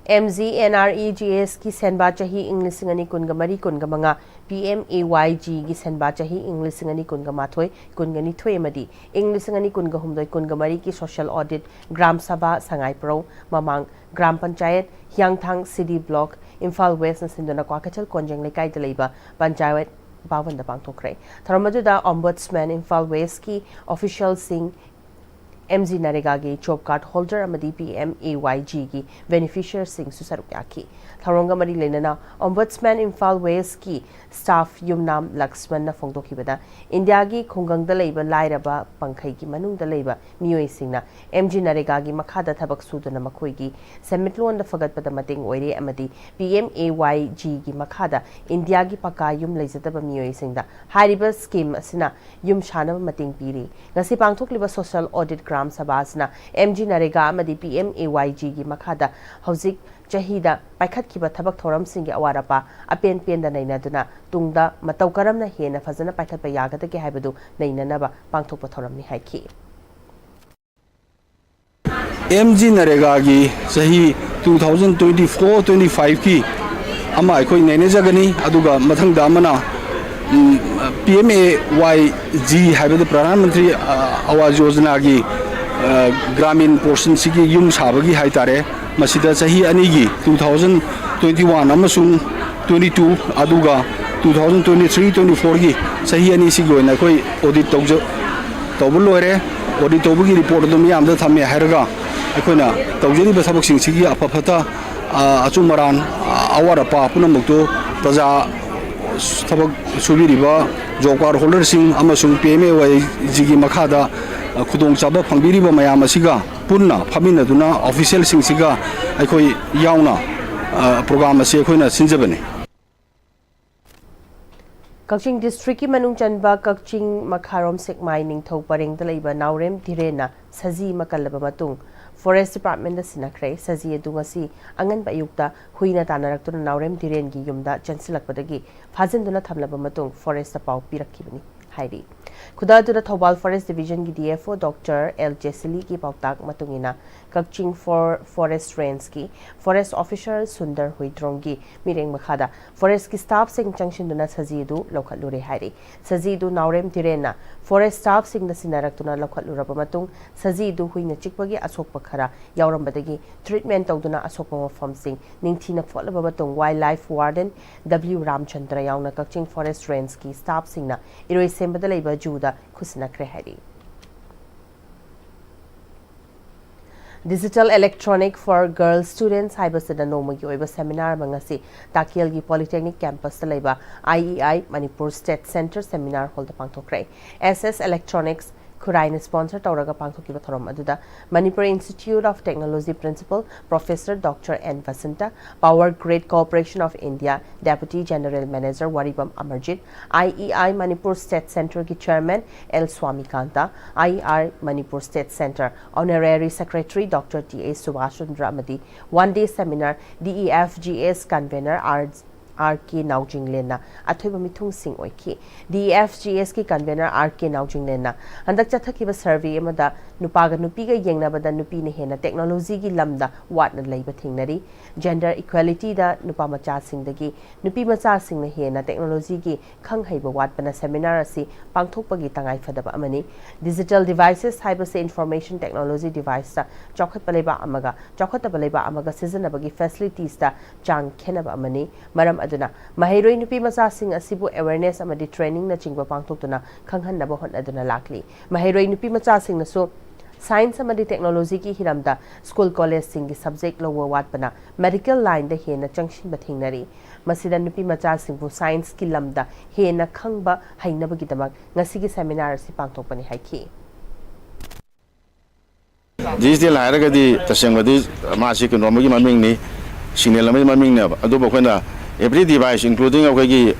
M G N R E G ꯑꯦꯁꯀꯤ ꯁꯦꯟꯕꯥ ꯆꯍꯤ ꯏꯪ ꯂꯤꯁꯤꯡ ꯑꯅꯤ ꯀꯨꯟꯒ ꯃꯔꯤ ꯀꯨꯟꯒ ꯃꯉꯥ, ꯄꯤ ꯑꯦꯝ ꯑꯦ ꯋꯥꯏ ꯖꯤꯒꯤ ꯁꯦꯟꯕꯥ ꯆꯍꯤ ꯏꯪ ꯂꯤꯁꯤꯡ ꯑꯅꯤ ꯀꯨꯟꯒ ꯃꯥꯊꯣꯏ ꯀꯨꯟꯒ ꯅꯤꯊꯣꯏ ꯑꯃꯗꯤ ꯏꯪ ꯂꯤꯁꯤꯡ ꯑꯅꯤ ꯀꯨꯟꯒ ꯍꯨꯝꯗꯣꯏ ꯀꯨꯟꯒ ꯃꯔꯤꯒꯤ ꯁꯣꯁꯤꯌꯦꯜ ꯑꯣꯗꯤꯠ ꯒ꯭ꯔꯥꯝ ꯁꯚꯥ ꯁꯉꯥꯏꯄ꯭ꯔꯧ ꯃꯃꯥꯡ ꯒ꯭ꯔꯥꯝ ꯄꯟꯆꯥꯌꯠ ꯍꯤꯌꯥꯡꯊꯥꯡ ꯁꯤꯗꯤ ꯕ꯭ꯂꯣꯛ ꯏꯝꯐꯥꯜ ꯋꯦꯁꯅ ꯁꯤꯟꯗꯨꯅ ꯀ꯭ꯋꯥꯀꯩꯊꯦꯜ ꯀꯣꯟꯖꯦꯡ ꯂꯩꯀꯥꯏꯗ ꯂꯩꯕ ꯄꯟꯆꯥꯌꯠ ꯚꯕꯟꯗ ꯄꯥꯡꯊꯣꯛꯈ꯭ꯔꯦ꯫ ꯊꯧꯔꯝ ꯑꯗꯨꯗ ꯑꯣꯝꯕꯨꯗꯁꯃꯦꯟ ꯏꯝꯐꯥꯜ ꯋꯦꯁꯀꯤ ꯑꯣꯐꯤꯁꯤꯌꯦꯜꯁꯤꯡ, ꯑꯦꯝ ꯖꯤ ꯅꯔꯦꯒꯥꯒꯤ ꯖꯣꯕ ꯀꯥꯔꯗ ꯍꯣꯜꯗꯔ ꯑꯃꯗꯤ ꯄꯤ ꯑꯦꯝ ꯑꯦ ꯋꯥꯏ ꯖꯤꯒꯤ ꯕꯦꯅꯤꯐꯤꯁꯤꯌꯔꯁꯤꯡꯁꯨ ꯁꯔꯨꯛ ꯌꯥꯈꯤ꯫ ꯊꯧꯔꯝꯒ ꯃꯔꯤ ꯂꯩꯅꯅ ꯑꯣꯝꯕꯨꯗꯁꯃꯦꯟ ꯏꯝꯐꯥꯜ ꯋꯦꯁꯀꯤ ꯁ꯭ꯇꯥꯐ ꯌꯨꯝꯅꯥꯝ ꯂꯛꯁꯃꯟꯅ ꯐꯣꯡꯗꯣꯛꯈꯤꯕꯗ, ꯏꯟꯗꯤꯌꯥꯒꯤ ꯈꯨꯡꯒꯪꯗ ꯂꯩꯕ ꯂꯥꯏꯔꯕ ꯄꯪꯈꯩꯒꯤ ꯃꯅꯨꯡꯗ ꯂꯩꯕ ꯃꯤꯑꯣꯏꯁꯤꯡꯅ ꯑꯦꯝ ꯖꯤ ꯅꯔꯦꯒꯥꯒꯤ ꯃꯈꯥꯗ ꯊꯕꯛ ꯁꯨꯗꯨꯅ ꯃꯈꯣꯏꯒꯤ ꯁꯦꯟꯃꯤꯠꯂꯣꯟꯗ ꯐꯒꯠꯄꯗ ꯃꯇꯦꯡ ꯑꯣꯏꯔꯦ ꯑꯃꯗꯤ ꯄꯤ ꯑꯦꯝ ꯑꯦ ꯋꯥꯏ ꯖꯤꯒꯤ ꯃꯈꯥꯗ ꯏꯟꯗꯤꯌꯥꯒꯤ ꯄꯀꯥ ꯌꯨꯝ ꯂꯩꯖꯗꯕ ꯃꯤꯑꯣꯏꯁꯤꯡꯗ ꯍꯥꯏꯔꯤꯕ ꯁ꯭ꯀꯤꯝ ꯑꯁꯤꯅ ꯌꯨꯝ ꯁꯥꯅꯕ ꯃꯇꯦꯡ ꯄꯤꯔꯤ꯫ ꯉꯁꯤ ꯄꯥꯡꯊꯣꯛꯂꯤꯕ ꯁꯣꯁꯤꯌꯦꯜ ꯑꯣꯗꯤꯠ ꯒ꯭ꯔꯥꯝ ꯁꯚꯥ ꯑꯁꯤꯅ ꯑꯦꯝ ꯖꯤ ꯅꯔꯦꯒꯥ ꯑꯃꯗꯤ ꯄꯤ ꯑꯦꯝ ꯑꯦ ꯋꯥꯏ ꯖꯤꯒꯤ ꯃꯈꯥꯗ ꯍꯧꯖꯤꯛ ꯆꯍꯤꯗ ꯄꯥꯏꯈꯠꯈꯤꯕ ꯊꯕꯛ ꯊꯧꯔꯝꯁꯤꯡꯒꯤ ꯑꯋꯥꯠ ꯑꯄꯥ ꯑꯄꯦꯟ ꯄꯦꯟꯗ ꯅꯩꯅꯗꯨꯅ ꯇꯨꯡꯗ ꯃꯇꯧ ꯀꯔꯝꯅ ꯍꯦꯟꯅ ꯐꯖꯅ ꯄꯥꯏꯈꯠꯄ ꯌꯥꯒꯗꯒꯦ ꯍꯥꯏꯕꯗꯨ ꯅꯩꯅꯅꯕ ꯄꯥꯡꯊꯣꯛꯄ ꯊꯧꯔꯝꯅꯤ ꯍꯥꯏꯈꯤ꯫ ꯑꯦꯝ ꯖꯤ ꯅꯔꯦꯒꯥꯒꯤ ꯆꯍꯤ two thousand twenty four twenty five ꯀꯤ ꯑꯃ ꯑꯩꯈꯣꯏ ꯅꯩꯅꯖꯒꯅꯤ, ꯑꯗꯨꯒ ꯃꯊꯪꯗ ꯑꯃꯅ P M A Y G ꯍꯥꯏꯕꯗꯤ ꯄ꯭ꯔꯙꯥꯟ ꯃꯟꯇ꯭ꯔꯤ ꯑꯋꯥꯖ ꯌꯣꯖꯅꯥꯒꯤ ꯒ꯭ꯔꯥꯃꯤꯟ ꯄꯣꯔꯁꯟꯁꯤꯒꯤ ꯌꯨꯝ ꯁꯥꯕꯒꯤ ꯍꯥꯏꯇꯥꯔꯦ, ꯃꯁꯤꯗ ꯆꯍꯤ ꯑꯅꯤꯒꯤ two thousand twenty one ꯑꯃꯁꯨꯡ twenty two, ꯑꯗꯨꯒ two thousand twenty three twenty fourꯒꯤ ꯆꯍꯤ ꯑꯅꯤꯁꯤꯒꯤ ꯑꯣꯏꯅ ꯑꯩꯈꯣꯏ ꯑꯣꯗꯤꯠ ꯇꯧꯖ ꯇꯧꯕ ꯂꯣꯏꯔꯦ꯫ ꯑꯣꯗꯤꯠ ꯇꯧꯕꯒꯤ ꯔꯤꯄꯣꯔꯠ ꯑꯗꯨ ꯃꯤꯌꯥꯝꯗ ꯊꯝꯃꯦ ꯍꯥꯏꯔꯒ ꯑꯩꯈꯣꯏꯅ ꯇꯧꯖꯔꯤꯕ ꯊꯕꯛꯁꯤꯡꯁꯤꯒꯤ ꯑꯐ ꯐꯠꯇ, ꯑ, ꯑꯆꯨꯝ ꯑꯔꯥꯟ, ꯑ, ꯑꯋꯥꯠ ꯑꯄꯥ ꯄꯨꯝꯅꯃꯛꯇꯨ ꯄ꯭ꯔꯖꯥ ꯊꯕꯛ ꯁꯨꯕꯤꯔꯤꯕ ꯖꯣꯕ ꯀꯥꯔꯗ ꯍꯣꯜꯗꯔꯁꯤꯡ ꯑꯃꯁꯨꯡ ꯄꯤ ꯑꯦꯝ ꯑꯦ ꯋꯥꯏ ꯖꯤꯒꯤ ꯃꯈꯥꯗ, ꯑ, ꯈꯨꯗꯣꯡꯆꯥꯕ ꯐꯪꯕꯤꯔꯤꯕ ꯃꯌꯥꯝ ꯑꯁꯤꯒ ꯄꯨꯟꯅ ꯐꯝꯃꯤꯟꯅꯗꯨꯅ ꯑꯣꯐꯤꯁꯤꯌꯦꯜꯁꯤꯡꯁꯤꯒ ꯑꯩꯈꯣꯏ ꯌꯥꯎꯅ, ꯑ, ꯄ꯭ꯔꯣꯒ꯭ꯔꯥꯝ ꯑꯁꯤ ꯑꯩꯈꯣꯏꯅ ꯁꯤꯟꯖꯕꯅꯤ꯫ ꯀꯛꯆꯤꯡ ꯗꯤꯁꯇ꯭ꯔꯤꯛꯀꯤ ꯃꯅꯨꯡ ꯆꯟꯕ ꯀꯛꯆꯤꯡ ꯃꯈꯥꯔꯣꯝ ꯁꯦꯛꯃꯥꯏ ꯅꯤꯡꯊꯧ ꯄꯔꯦꯡꯗ ꯂꯩꯕ ꯅꯥꯎꯔꯦꯝ ꯙꯤꯔꯦꯟꯅ ꯁꯖꯤ ꯑꯃ ꯀꯜꯂꯕ ꯃꯇꯨꯡ ꯐꯣꯔꯦꯁ ꯗꯤꯄꯥꯔꯠꯃꯦꯟꯗ ꯁꯤꯟꯅꯈ꯭ꯔꯦ꯫ ꯁꯖꯤ ꯑꯗꯨ ꯉꯁꯤ ꯑꯉꯟꯕ ꯑꯌꯨꯛꯇ ꯍꯨꯏꯅ ꯇꯥꯟꯅꯔꯛꯇꯨꯅ ꯅꯥꯎꯔꯦꯝ ꯙꯤꯔꯦꯟꯒꯤ ꯌꯨꯝꯗ ꯆꯦꯟꯁꯤꯜꯂꯛꯄꯗꯒꯤ ꯐꯥꯖꯤꯟꯗꯨꯅ ꯊꯝꯂꯕ ꯃꯇꯨꯡ ꯐꯣꯔꯦꯁꯇ ꯄꯥꯎ ꯄꯤꯔꯛꯈꯤꯕꯅꯤ ꯍꯥꯏꯔꯤ꯫ ꯈꯨꯗꯛꯇꯨꯗ ꯊꯧꯕꯥꯜ ꯐꯣꯔꯦꯁ ꯗꯤꯕꯤꯖꯟꯒꯤ D F O doctor L ꯖꯦꯁꯤꯂꯤꯒꯤ ꯄꯥꯎꯇꯥꯛ ꯃꯇꯨꯡ ꯏꯟꯅ ꯀꯛꯆꯤꯡ ꯐꯣꯔ ꯐꯣꯔꯦꯁ ꯔꯦꯟꯖꯀꯤ ꯐꯣꯔꯦꯁ ꯑꯣꯐꯤꯁꯔ ꯁꯨꯟꯗꯔ ꯍꯨꯏꯗ꯭ꯔꯣꯝꯒꯤ ꯃꯤꯠꯌꯦꯡ ꯃꯈꯥꯗ ꯐꯣꯔꯦꯁꯀꯤ ꯁ꯭ꯇꯥꯐꯁꯤꯡ ꯆꯪꯁꯤꯟꯗꯨꯅ ꯁꯖꯤ ꯑꯗꯨ ꯂꯧꯈꯠꯂꯨꯔꯦ ꯍꯥꯏꯔꯤ꯫ ꯁꯖꯤ ꯑꯗꯨ ꯅꯥꯎꯔꯦꯝ ꯙꯤꯔꯦꯟꯅ ꯐꯣꯔꯦꯁ ꯁ꯭ꯇꯥꯐꯁꯤꯡꯅ ꯁꯤꯟꯅꯔꯛꯇꯨꯅ ꯂꯧꯈꯠꯂꯨꯔꯕ ꯃꯇꯨꯡ ꯁꯖꯤ ꯑꯗꯨ ꯍꯨꯏꯅ ꯆꯤꯛꯄꯒꯤ ꯑꯁꯣꯛꯄ ꯈꯔ ꯌꯥꯎꯔꯝꯕꯗꯒꯤ ꯇ꯭ꯔꯤꯠꯃꯦꯟ ꯇꯧꯗꯨꯅ ꯑꯁꯣꯛꯄ ꯃꯐꯝꯁꯤꯡ ꯅꯤꯡꯊꯤꯅ ꯐꯣꯠꯂꯕ ꯃꯇꯨꯡ ꯋꯥꯏꯜ ꯂꯥꯏꯐ ꯋꯥꯔꯗꯦꯟ ꯗꯕ꯭ꯂꯤꯎ ꯔꯥꯝꯆꯟꯗ꯭ꯔ ꯌꯥꯎꯅ ꯀꯛꯆꯤꯡ ꯐꯣꯔꯦꯁ ꯔꯦꯟꯖꯀꯤ ꯁ꯭ꯇꯥꯐꯁꯤꯡꯅ ꯏꯔꯣꯏꯁꯦꯝꯕꯗ ꯂꯩꯕ ꯖꯨꯗ ꯈꯨꯠꯁꯤꯟꯅꯈ꯭ꯔꯦ ꯍꯥꯏꯔꯤ꯫ Digital Electronic for Girl Students ꯍꯥꯏꯕꯁꯤꯗ ꯅꯣꯡꯃꯒꯤ ꯑꯣꯏꯕ ꯁꯦꯃꯤꯅꯥꯔ ꯑꯃ ꯉꯁꯤ ꯇꯥꯀꯦꯜꯒꯤ Polytechnic Campusꯇ ꯂꯩꯕ I E I Manipur State Center Seminar Hallꯗ ꯄꯥꯡꯊꯣꯛꯈ꯭ꯔꯦ꯫ S S Electronics ꯈꯨꯔꯥꯏꯅ sponsor ꯇꯧꯔꯒ ꯄꯥꯡꯊꯣꯛꯈꯤꯕ ꯊꯧꯔꯝ ꯑꯗꯨꯗ Manipur Institute of Technology Principal Professor Doctor N Vasanta, Power Grid Corporation of India Deputy General Manager ꯋꯥꯔꯤꯕꯝ Amarjeet, I E I Manipur State Centerꯒꯤ Chairman L Swamikanta, I E I Manipur State Center Honorary Secretary Doctor T A Subhash Chandra ꯑꯃꯗꯤ One Day Seminar D E F G S Convener R R K ꯅꯥꯎꯖꯤꯡꯂꯦꯟꯅ ꯑꯊꯣꯏꯕ ꯃꯤꯊꯨꯡꯁꯤꯡ ꯑꯣꯏꯈꯤ꯫ D E F G Sꯀꯤ Convener R K ꯅꯥꯎꯖꯤꯡꯂꯦꯟꯅ ꯍꯟꯗꯛ ꯆꯠꯊꯈꯤꯕ survey ꯑꯃꯗ ꯅꯨꯄꯥꯒ ꯅꯨꯄꯤꯒ ꯌꯦꯡꯅꯕꯗ ꯅꯨꯄꯤꯅ ꯍꯦꯟꯅ technologyꯒꯤ ꯂꯝꯗ ꯋꯥꯠꯅ ꯂꯩꯕ ꯊꯦꯡꯅꯔꯤ꯫ Gender equalityꯗ ꯅꯨꯄꯥ ꯃꯆꯥꯁꯤꯡꯗꯒꯤ ꯅꯨꯄꯤ ꯃꯆꯥꯁꯤꯡꯅ ꯍꯦꯟꯅ technologyꯒꯤ ꯈꯪ ꯍꯩꯕ ꯋꯥꯠꯄꯅ seminar ꯑꯁꯤ ꯄꯥꯡꯊꯣꯛꯄꯒꯤ ꯇꯉꯥꯏ ꯐꯗꯕ ꯑꯃꯅꯤ꯫ Digital devices ꯍꯥꯏꯕꯁꯤ information technology deviceꯇ ꯆꯥꯎꯈꯠꯄ ꯂꯩꯕꯥꯛ ꯑꯃꯒ ꯆꯥꯎꯈꯠꯇꯕ ꯂꯩꯕꯥꯛ ꯑꯃꯒ ꯁꯤꯖꯤꯟꯅꯕꯒꯤ facilitiesꯇ ꯆꯥꯡ ꯈꯦꯠꯅꯕ ꯑꯃꯅꯤ꯫ ꯃꯔꯝ ꯑꯗꯨꯅ ꯃꯍꯩꯔꯣꯏ ꯅꯨꯄꯤ ꯃꯆꯥꯁꯤꯡ ꯑꯁꯤꯕꯨ awareness ꯑꯃꯗꯤ trainingꯅꯆꯤꯡꯕ ꯄꯥꯡꯊꯣꯛꯇꯨꯅ ꯈꯪꯍꯟꯅꯕ ꯍꯣꯠꯅꯗꯨꯅ ꯂꯥꯛꯂꯤ꯫ ꯃꯍꯩꯔꯣꯏ ꯅꯨꯄꯤ ꯃꯆꯥꯁꯤꯡꯅꯁꯨ science ꯑꯃꯗꯤ technologyꯒꯤ ꯍꯤꯔꯝꯗ school collegeꯁꯤꯡꯒꯤ subject ꯂꯧꯕ ꯋꯥꯠꯄꯅ medical lineꯗ ꯍꯦꯟꯅ ꯆꯪꯁꯤꯟꯕ ꯊꯦꯡꯅꯔꯤ꯫ ꯃꯁꯤꯗ ꯅꯨꯄꯤ ꯃꯆꯥꯁꯤꯡꯕꯨ scienceꯀꯤ ꯂꯝꯗ ꯍꯦꯟꯅ ꯈꯪꯕ ꯍꯩꯅꯕꯒꯤꯗꯃꯛ ꯉꯁꯤꯒꯤ seminar ꯑꯁꯤ ꯄꯥꯡꯊꯣꯛꯄꯅꯤ ꯍꯥꯏꯈꯤ꯫ Digital ꯍꯥꯏꯔꯒꯗꯤ ꯇꯁꯦꯡꯕꯗꯤ ꯃꯥꯁꯤ ꯀꯩꯅꯣ ꯑꯃꯒꯤ ꯃꯃꯤꯡꯅꯤ, signal ꯑꯃꯒꯤ ꯃꯃꯤꯡꯅꯦꯕ꯫ ꯑꯗꯨꯕꯨ ꯑꯩꯈꯣꯏꯅ every device, including ꯑꯩꯈꯣꯏꯒꯤ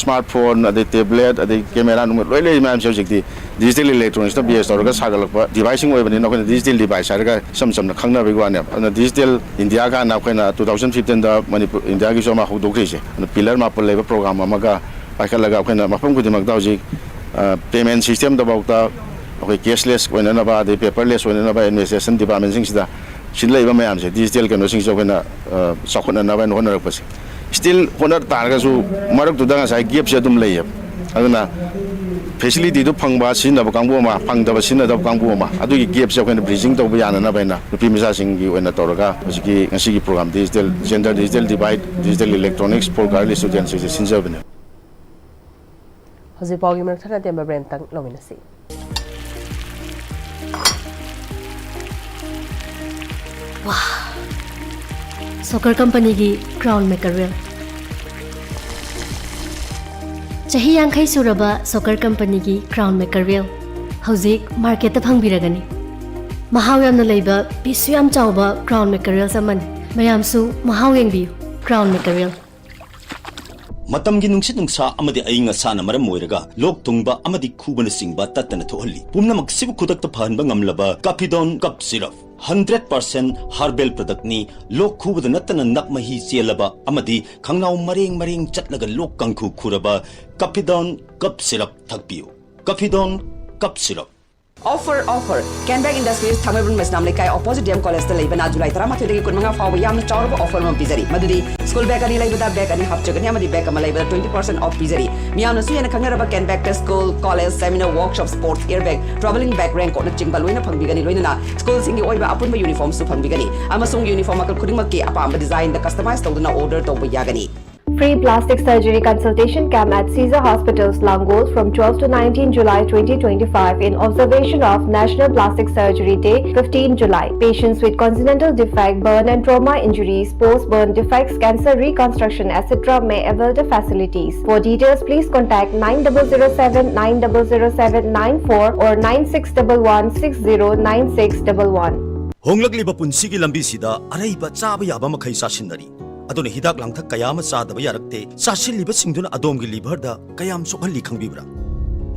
smartphone, ꯑꯗꯩ tablet, ꯑꯗꯩ camera ꯅꯨꯡ ꯂꯣꯏ ꯂꯩꯔꯤ ꯃꯌꯥꯝꯁꯦ ꯍꯧꯖꯤꯛꯇꯤ digital electronicsꯇ base ꯇꯧꯔꯒ ꯁꯥꯒꯠꯂꯛꯄ deviceꯁꯤꯡ ꯑꯣꯏꯕꯅꯤꯅ ꯑꯩꯈꯣꯏꯅ digital device ꯍꯥꯏꯔꯒ ꯏꯁꯝ ꯁꯝꯅ ꯈꯪꯅꯕꯒꯤ ꯋꯥꯅꯦꯕ꯫ ꯑꯗꯨꯅ digital India ꯀꯥꯏꯅ ꯑꯩꯈꯣꯏꯅ two thousand fifteenꯗ ꯃꯅꯤꯄꯨꯔ Indiaꯒꯤꯁꯨ ꯑꯃ ꯍꯧꯗꯣꯛꯈ꯭ꯔꯤꯁꯦ꯫ ꯑꯗꯨ pillar ꯃꯥꯄꯜ ꯂꯩꯕ program ꯑꯃꯒ ꯄꯥꯏꯈꯠꯂꯒ ꯑꯩꯈꯣꯏꯅ ꯃꯐꯝ ꯈꯨꯗꯤꯡꯃꯛꯇ ꯍꯧꯖꯤꯛ payment systemꯗꯐꯥꯎꯗ ꯑꯩꯈꯣꯏ cashless ꯑꯣꯏꯅꯅꯕ, ꯑꯗꯩ paperless ꯑꯣꯏꯅꯅꯕ administration departmentꯁꯤꯡꯁꯤꯗ ꯁꯤꯗ ꯂꯩꯕ ꯃꯌꯥꯝꯁꯦ, digital ꯀꯩꯅꯣꯁꯤꯡꯁꯦ ꯑꯩꯈꯣꯏꯅ ꯆꯥꯎꯈꯠꯅꯅꯕ ꯍꯥꯏꯅ ꯍꯣꯠꯅꯔꯛꯄꯁꯦ꯫ Still ꯍꯣꯠꯅ ꯇꯥꯔꯒꯁꯨ ꯃꯔꯛꯇꯨꯗ ꯉꯁꯥꯏ gapꯁꯦ ꯑꯗꯨꯝ ꯂꯩꯌꯦꯕ꯫ ꯑꯗꯨꯅ facilityꯗꯨ ꯐꯪꯕ ꯁꯤꯖꯤꯟꯅꯕ ꯀꯥꯡꯕꯨ ꯑꯃ, ꯐꯪꯗꯕ ꯁꯤꯖꯤꯟꯅꯗꯕ ꯀꯥꯡꯕꯨ ꯑꯃ, ꯑꯗꯨꯒꯤ gapꯁꯦ ꯑꯩꯈꯣꯏꯅ bridging ꯇꯧꯕ ꯌꯥꯅꯅꯕ ꯍꯥꯏꯅ ꯅꯨꯄꯤ ꯃꯆꯥꯁꯤꯡꯒꯤ ꯑꯣꯏꯅ ꯇꯧꯔꯒ ꯍꯧꯖꯤꯛꯀꯤ ꯉꯁꯤꯒꯤ program digital, gender digital divide, digital electronics for girl students ꯁꯤꯡꯁꯦ ꯁꯤꯟꯖꯕꯅꯦ꯫ ꯍꯧꯖꯤꯛ ꯄꯥꯎꯒꯤ ꯃꯔꯛ ꯊꯠꯅ ꯇꯦꯟꯕ break ꯑꯃꯇꯪ ꯂꯧꯃꯤꯟꯅꯁꯤ꯫ ꯁꯣꯀꯔ ꯀꯝꯄꯅꯤꯒꯤ ꯀ꯭ꯔꯥꯎꯟ ꯃꯦꯀꯔꯦꯜ꯫ ꯆꯍꯤ ꯌꯥꯡꯈꯩ ꯁꯨꯔꯕ ꯁꯣꯀꯔ ꯀꯝꯄꯅꯤꯒꯤ ꯀ꯭ꯔꯥꯎꯟ ꯃꯦꯀꯔꯦꯜ ꯍꯧꯖꯤꯛ ꯃꯥꯔꯀꯦꯠꯇ ꯐꯪꯕꯤꯔꯒꯅꯤ꯫ ꯃꯍꯥꯎ ꯌꯥꯝꯅ ꯂꯩꯕ, ꯄꯤꯁꯁꯨ ꯌꯥꯝ ꯆꯥꯎꯕ ꯀ꯭ꯔꯥꯎꯟ ꯃꯦꯀꯔꯦꯜꯁ ꯑꯃꯅꯤ꯫ ꯃꯌꯥꯝꯁꯨ ꯃꯍꯥꯎ ꯌꯦꯡꯕꯤꯌꯨ꯫ ꯀ꯭ꯔꯥꯎꯟ ꯃꯦꯀꯔꯦꯜ꯫ ꯃꯇꯝꯒꯤ ꯅꯨꯡꯁꯤꯠ ꯅꯨꯡꯁꯥ ꯑꯃꯗꯤ ꯑꯏꯪ ꯑꯁꯥꯅ ꯃꯔꯝ ꯑꯣꯏꯔꯒ ꯂꯣꯛ ꯊꯨꯡꯕ ꯑꯃꯗꯤ ꯈꯨꯕꯅꯆꯤꯡꯕ ꯇꯠꯇꯅ ꯊꯣꯛꯍꯜꯂꯤ꯫ ꯄꯨꯝꯅꯃꯛꯁꯤꯕꯨ ꯈꯨꯗꯛꯇ ꯐꯍꯟꯕ ꯉꯝꯂꯕ ꯀꯥꯐꯤꯗꯣꯟ cough syrup. Hundred percent herbal ꯄ꯭ꯔꯗꯛꯅꯤ꯫ ꯂꯣꯛ ꯈꯨꯕꯗ ꯅꯠꯇꯅ ꯅꯞ ꯃꯍꯤ ꯆꯦꯜꯂꯕ ꯑꯃꯗꯤ ꯈꯪꯅꯥꯎ ꯃꯔꯦꯡ ꯃꯔꯦꯡ ꯆꯠꯂꯒ ꯂꯣꯛ ꯀꯥꯡꯈꯨ ꯈꯨꯔꯕ ꯀꯥꯐꯤꯗꯣꯟ ꯀꯞ ꯁꯤꯔꯞ ꯊꯛꯄꯤꯌꯨ꯫ ꯀꯥꯐꯤꯗꯣꯟ cough syrup. Offer, offer! Can Bag Industries, Thangmeiband ꯃꯩꯁꯅꯥꯝ ꯂꯩꯀꯥꯏ, opposite D M College ꯇ ꯂꯩꯕꯅ July ꯇꯔꯥꯃꯥꯊꯣꯏꯗꯒꯤ ꯀꯨꯟꯃꯉꯥ ꯐꯥꯎꯕ ꯌꯥꯝꯅ ꯆꯥꯎꯔꯕ offer ꯑꯃ ꯄꯤꯖꯔꯤ, ꯃꯗꯨꯗꯤ school bag ꯑꯅꯤ ꯂꯩꯕꯗ bag ꯑꯅꯤ ꯍꯥꯞꯆꯒꯅꯤ ꯑꯃꯗꯤ bag ꯑꯃ ꯂꯩꯕꯗ twenty percent off ꯄꯤꯖꯔꯤ꯫ ꯃꯤꯌꯥꯝꯅꯁꯨ ꯍꯦꯟꯅ ꯈꯪꯅꯔꯕ Can Bag ꯇ school, college, seminar, workshop, sports gear bag, travelling bag, raincoat ꯅꯆꯤꯡꯕ ꯂꯣꯏꯅ ꯐꯪꯕꯤꯒꯅꯤ, ꯂꯣꯏꯅꯅ school ꯁꯤꯡꯒꯤ ꯑꯣꯏꯕ ꯑꯄꯨꯟꯕ uniform ꯁꯨ ꯐꯪꯕꯤꯒꯅꯤ, ꯑꯃꯁꯨꯡ uniform ꯃꯈꯜ ꯈꯨꯗꯤꯡꯃꯛꯀꯤ ꯑꯄꯥꯝꯕ design ꯗ customize ꯇꯧꯗꯨꯅ order ꯇꯧꯕ ꯌꯥꯒꯅꯤ꯫ Free plastic surgery consultation camp at Caesar Hospitals, Langol, from twelve to nineteen July twenty twenty-five, in observation of National Plastic Surgery Day, fifteen July. Patients with congenital defect, burn and trauma injuries, post-burn defects, cancer reconstruction, et cetera may avail the facilities. For details, please contact nine double zero seven nine double zero seven nine four or nine six double one six zero nine six double one. ꯍꯣꯡꯂꯛꯂꯤꯕ ꯄꯨꯟꯁꯤꯒꯤ ꯂꯝꯕꯤꯁꯤꯗ ꯑꯔꯩꯕ ꯆꯥꯕ ꯌꯥꯕ ꯃꯈꯩ ꯆꯥꯁꯤꯟꯅꯔꯤ꯫ ꯑꯗꯨꯅ ꯍꯤꯗꯥꯛ ꯂꯥꯡꯊꯛ ꯀꯌꯥ ꯑꯃ ꯆꯥꯗꯕ ꯌꯥꯔꯛꯇꯦ꯫ ꯆꯥꯁꯤꯜꯂꯤꯕꯁꯤꯡꯗꯨꯅ ꯑꯗꯣꯝꯒꯤ liver ꯗ ꯀꯌꯥꯝ ꯁꯣꯛꯍꯜꯂꯤ ꯈꯪꯕꯤꯕ꯭ꯔꯥ?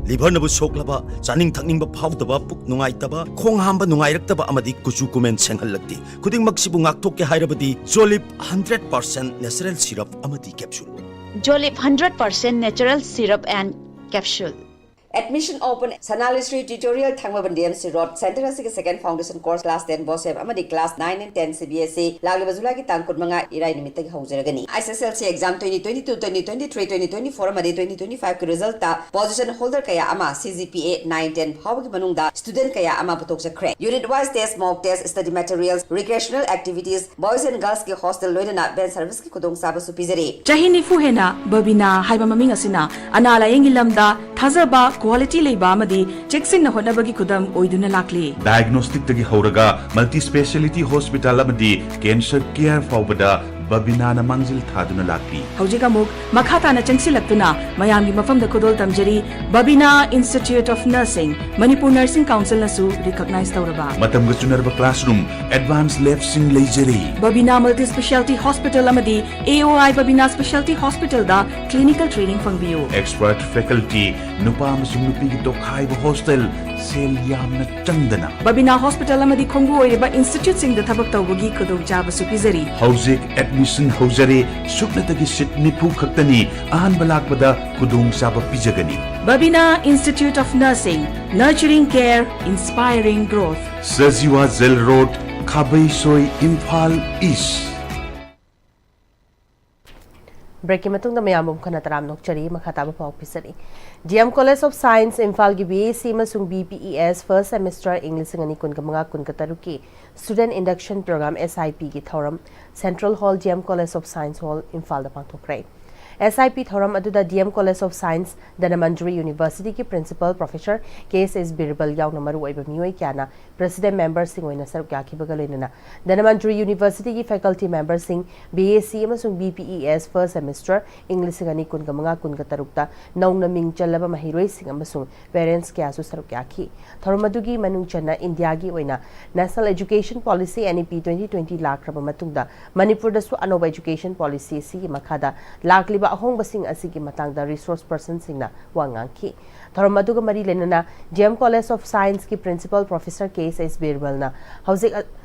Liver ꯅꯕꯨ ꯁꯣꯛꯂꯕ, ꯆꯥꯅꯤꯡ ꯊꯛꯅꯤꯡꯕ ꯐꯥꯎꯗꯕ, ꯄꯨꯛ ꯅꯨꯡꯉꯥꯏꯇꯕ, ꯈꯣꯡ ꯍꯥꯝꯕ ꯅꯨꯡꯉꯥꯏꯔꯛꯇꯕ ꯑꯃꯗꯤ ꯀꯨꯆꯨ ꯀꯨꯃꯦꯟ ꯁꯦꯡꯍꯜꯂꯛꯇꯦ꯫ ꯈꯨꯗꯤꯡꯃꯛꯁꯤꯕꯨ ꯉꯥꯛꯊꯣꯛꯀꯦ ꯍꯥꯏꯔꯕꯗꯤ Jolib hundred percent natural syrup ꯑꯃꯗꯤ capsule꯫ Jolib hundred percent natural syrup and capsule꯫ Admission open꯫ Sanalishri Tutorial, Thangmeiband D M C Road꯫ Center ꯑꯁꯤꯒꯤ second foundation course, class ten BOSEP ꯑꯃꯗꯤ class nine and ten C B S E ꯂꯥꯛꯂꯤꯕ ꯖꯨꯂꯥꯏꯒꯤ ꯇꯥꯡ ꯀꯨꯟꯃꯉꯥ ꯏꯔꯥꯏ ꯅꯨꯃꯤꯠꯇꯒꯤ ꯍꯧꯖꯔꯒꯅꯤ꯫ S S L C exam twenty twenty-two, twenty twenty-three, twenty twenty-four ꯑꯃꯗꯤ twenty twenty-five ꯀꯤ result ꯇ position holder ꯀꯌꯥ ꯑꯃ C G P A nine ten ꯐꯥꯎꯕꯒꯤ ꯃꯅꯨꯡꯗ student ꯀꯌꯥ ꯑꯃ ꯄꯨꯊꯣꯛꯆꯈ꯭ꯔꯦ꯫ Unit wise test, mock test, study materials, recreational activities, boys and girls ꯀꯤ hostel ꯂꯣꯏꯅꯅ van service ꯀꯤ ꯈꯨꯗꯣꯡꯆꯥꯕꯁꯨ ꯄꯤꯖꯔꯤ꯫ ꯆꯍꯤ ꯅꯤꯐꯨ ꯍꯦꯟꯅ ꯕꯕꯤꯅꯥ ꯍꯥꯏꯕ ꯃꯃꯤꯡ ꯑꯁꯤꯅ ꯑꯅꯥ ꯂꯥꯌꯦꯡꯒꯤ ꯂꯝꯗ ꯊꯥꯖꯕ, ꯀ꯭ꯋꯥꯂꯤꯇꯤ ꯂꯩꯕ ꯑꯃꯗꯤ ꯆꯦꯛꯁꯤꯟꯅ ꯍꯣꯠꯅꯕꯒꯤ ꯈꯨꯗꯝ ꯑꯣꯏꯗꯨꯅ ꯂꯥꯛꯂꯤ꯫ ꯗꯥꯏꯒꯅꯣꯁꯇꯤꯛꯇꯒꯤ ꯍꯧꯔꯒ ꯃꯜꯇꯤ ꯁ꯭ꯄꯦꯁꯤꯌꯦꯂꯤꯇꯤ ꯍꯣꯁꯄꯤꯇꯥꯜ ꯑꯃꯗꯤ ꯀꯦꯟꯁꯔ ꯀꯦꯌꯔ ꯐꯥꯎꯕꯗ ꯕꯕꯤꯅꯥꯅ ꯃꯥꯡꯖꯤꯜ ꯊꯥꯗꯨꯅ ꯂꯥꯛꯂꯤ꯫ ꯍꯧꯖꯤꯛ ꯑꯃꯨꯛ ꯃꯈꯥ ꯇꯥꯅ ꯆꯪꯁꯤꯜꯂꯛꯇꯨꯅ ꯃꯌꯥꯝꯒꯤ ꯃꯐꯝꯗ ꯈꯨꯗꯣꯜ ꯇꯝꯖꯔꯤ꯫ Babina institute of nursing, Manipur nursing ꯀꯥꯎꯟꯁꯤꯜꯅꯁꯨ ꯔꯤꯀꯣꯛꯅꯥꯏꯖ ꯇꯧꯔꯕ꯫ ꯃꯇꯝꯒ ꯆꯨꯅꯔꯕ ꯀ꯭ꯂꯥꯁꯔꯨꯝ, ꯑꯦꯗꯚꯥꯟꯁ ꯂꯦꯕꯁꯤꯡ ꯂꯩꯖꯔꯤ꯫ ꯕꯕꯤꯅꯥ ꯃꯜꯇꯤ ꯁ꯭ꯄꯦꯁꯤꯌꯦꯂꯤꯇꯤ ꯍꯣꯁꯄꯤꯇꯥꯜ ꯑꯃꯗꯤ ꯑꯦ ꯑꯣ ꯑꯥꯏ ꯕꯕꯤꯅꯥ ꯁ꯭ꯄꯦꯁꯤꯌꯦꯂꯤꯇꯤ ꯍꯣꯁꯄꯤꯇꯥꯜꯗ ꯀ꯭ꯂꯤꯅꯤꯀꯦꯜ ꯇ꯭ꯔꯦꯅꯤꯡ ꯐꯪꯕꯤꯌꯨ꯫ ꯑꯦꯛꯁꯄꯔꯠ ꯐꯦꯀꯜꯇꯤ, ꯅꯨꯄꯥ ꯑꯃꯁꯨꯡ ꯅꯨꯄꯤꯒꯤ ꯇꯣꯈꯥꯏꯕ ꯍꯣꯁꯇꯦꯜ, ꯁꯦꯜ ꯌꯥꯝꯅ ꯆꯪꯗꯅ꯫ ꯕꯕꯤꯅꯥ ꯍꯣꯁꯄꯤꯇꯥꯜ ꯑꯃꯗꯤ ꯈꯣꯡꯕꯨ ꯑꯣꯏꯔꯤꯕ ꯏꯟꯁꯇꯤꯇ꯭ꯌꯨꯠꯁꯤꯡꯗ ꯊꯕꯛ ꯇꯧꯕꯒꯤ ꯈꯨꯗꯣꯡꯆꯥꯕꯁꯨ ꯄꯤꯖꯔꯤ꯫ ꯍꯧꯖꯤꯛ ꯑꯦꯗꯃꯤꯁꯟ ꯍꯧꯖꯔꯦ꯫ ꯁꯨꯞꯅꯇꯒꯤ ꯁꯤꯠ ꯅꯤꯐꯨ ꯈꯛꯇꯅꯤ꯫ ꯑꯍꯥꯟꯕ ꯂꯥꯛꯄꯗ ꯈꯨꯗꯣꯡꯆꯥꯕ ꯄꯤꯖꯒꯅꯤ꯫ Babina institute of nursing, nurturing care, inspiring growth. ꯁꯖꯤꯋꯥ jail road, Khabeisoi, Imphal east. ꯕ꯭ꯔꯦꯛꯀꯤ ꯃꯇꯨꯡꯗ ꯃꯌꯥꯝꯕꯨ ꯑꯃꯨꯛ ꯍꯟꯅ ꯇꯔꯥꯝꯅ ꯑꯣꯛꯆꯔꯤ꯫ ꯃꯈꯥ ꯇꯥꯕ ꯄꯥꯎ ꯄꯤꯖꯔꯤ꯫ D M college of science ꯏꯝꯐꯥꯜꯒꯤ ꯕꯤ ꯑꯦ ꯁꯤ ꯑꯃꯁꯨꯡ B P E S first semester ꯏꯪ ꯂꯤꯁꯤꯡ ꯑꯅꯤ ꯀꯨꯟꯒ ꯃꯉꯥ ꯀꯨꯟꯒ ꯇꯔꯨꯛꯀꯤ student induction programme, S I ꯄꯤꯒꯤ ꯊꯧꯔꯝ central hall, D M college of science hall, ꯏꯝꯐꯥꯜꯗ ꯄꯥꯡꯊꯣꯛꯈ꯭ꯔꯦ꯫ ꯑꯦꯁ ꯑꯥꯏ ꯄꯤ ꯊꯧꯔꯝ ꯑꯗꯨꯗ D M college of science Dhanamanjuri ꯌꯨꯅꯤꯚꯔꯁꯤꯇꯤꯒꯤ ꯄ꯭ꯔꯤꯟꯁꯤꯄꯜ ꯄ꯭ꯔꯣꯐꯦꯁꯔ ꯀꯦ ꯑꯦꯁ ꯑꯦꯁ ꯕꯤꯔꯕꯜ ꯌꯥꯎꯅ ꯃꯔꯨꯑꯣꯏꯕ ꯃꯤꯑꯣꯏ ꯀꯌꯥꯅ ꯄ꯭ꯔꯦꯁꯤꯗꯦꯟꯠ ꯃꯦꯝꯕꯔꯁꯤꯡ ꯑꯣꯏꯅ ꯁꯔꯨꯛ ꯌꯥꯈꯤꯕꯒ ꯂꯣꯏꯅꯅ ꯙꯅꯃꯟꯖꯨꯔꯤ ꯌꯨꯅꯤꯚꯔꯁꯤꯇꯤꯒꯤ ꯐꯦꯀꯜꯇꯤ ꯃꯦꯝꯕꯔꯁꯤꯡ, ꯕꯤ ꯑꯦ ꯁꯤ ꯑꯃꯁꯨꯡ B P E S first semester ꯏꯪ ꯂꯤꯁꯤꯡ ꯑꯅꯤ ꯀꯨꯟꯒ ꯃꯉꯥ ꯀꯨꯟꯒ ꯇꯔꯨꯛꯇ ꯅꯧꯅ ꯃꯤꯡ ꯆꯜꯂꯕ ꯃꯍꯩꯔꯣꯏꯁꯤꯡ ꯑꯃꯁꯨꯡ ꯄꯦꯔꯦꯟꯠꯁ ꯀꯌꯥꯁꯨ ꯁꯔꯨꯛ ꯌꯥꯈꯤ꯫ ꯊꯧꯔꯝ ꯑꯗꯨꯒꯤ ꯃꯅꯨꯡ ꯆꯟꯅ ꯏꯟꯗꯤꯌꯥꯒꯤ ꯑꯣꯏꯅ national education policy, N E P, twenty twenty ꯂꯥꯛꯈ꯭ꯔꯕ ꯃꯇꯨꯡꯗ ꯃꯅꯤꯄꯨꯔꯗꯁꯨ ꯑꯅꯧꯕ ꯑꯦꯖꯨꯀꯦꯁꯟ ꯄꯣꯂꯤꯁꯤ ꯑꯁꯤꯒꯤ ꯃꯈꯥꯗ ꯂꯥꯛꯂꯤꯕ ꯑꯍꯣꯡꯕꯁꯤꯡ ꯑꯁꯤꯒꯤ ꯃꯇꯥꯡꯗ ꯔꯤꯁꯣꯔꯁ ꯄꯔꯁꯟꯁꯤꯡꯅ ꯋꯥ ꯉꯥꯡꯈꯤ꯫ ꯊꯧꯔꯝ ꯑꯗꯨꯒ ꯃꯔꯤ ꯂꯩꯅꯅ ꯗꯤ ꯑꯦꯝ ꯀꯣꯂꯦꯖ ꯑꯣꯐ ꯁꯥꯏꯟꯁꯀꯤ ꯄ꯭ꯔꯤꯟꯁꯤꯄꯜ ꯄ꯭ꯔꯣꯐꯦꯁꯔ ꯀꯦ ꯑꯦꯁ ꯑꯦꯁ ꯕꯤꯔꯕꯜꯅ ꯍꯧꯖꯤꯛ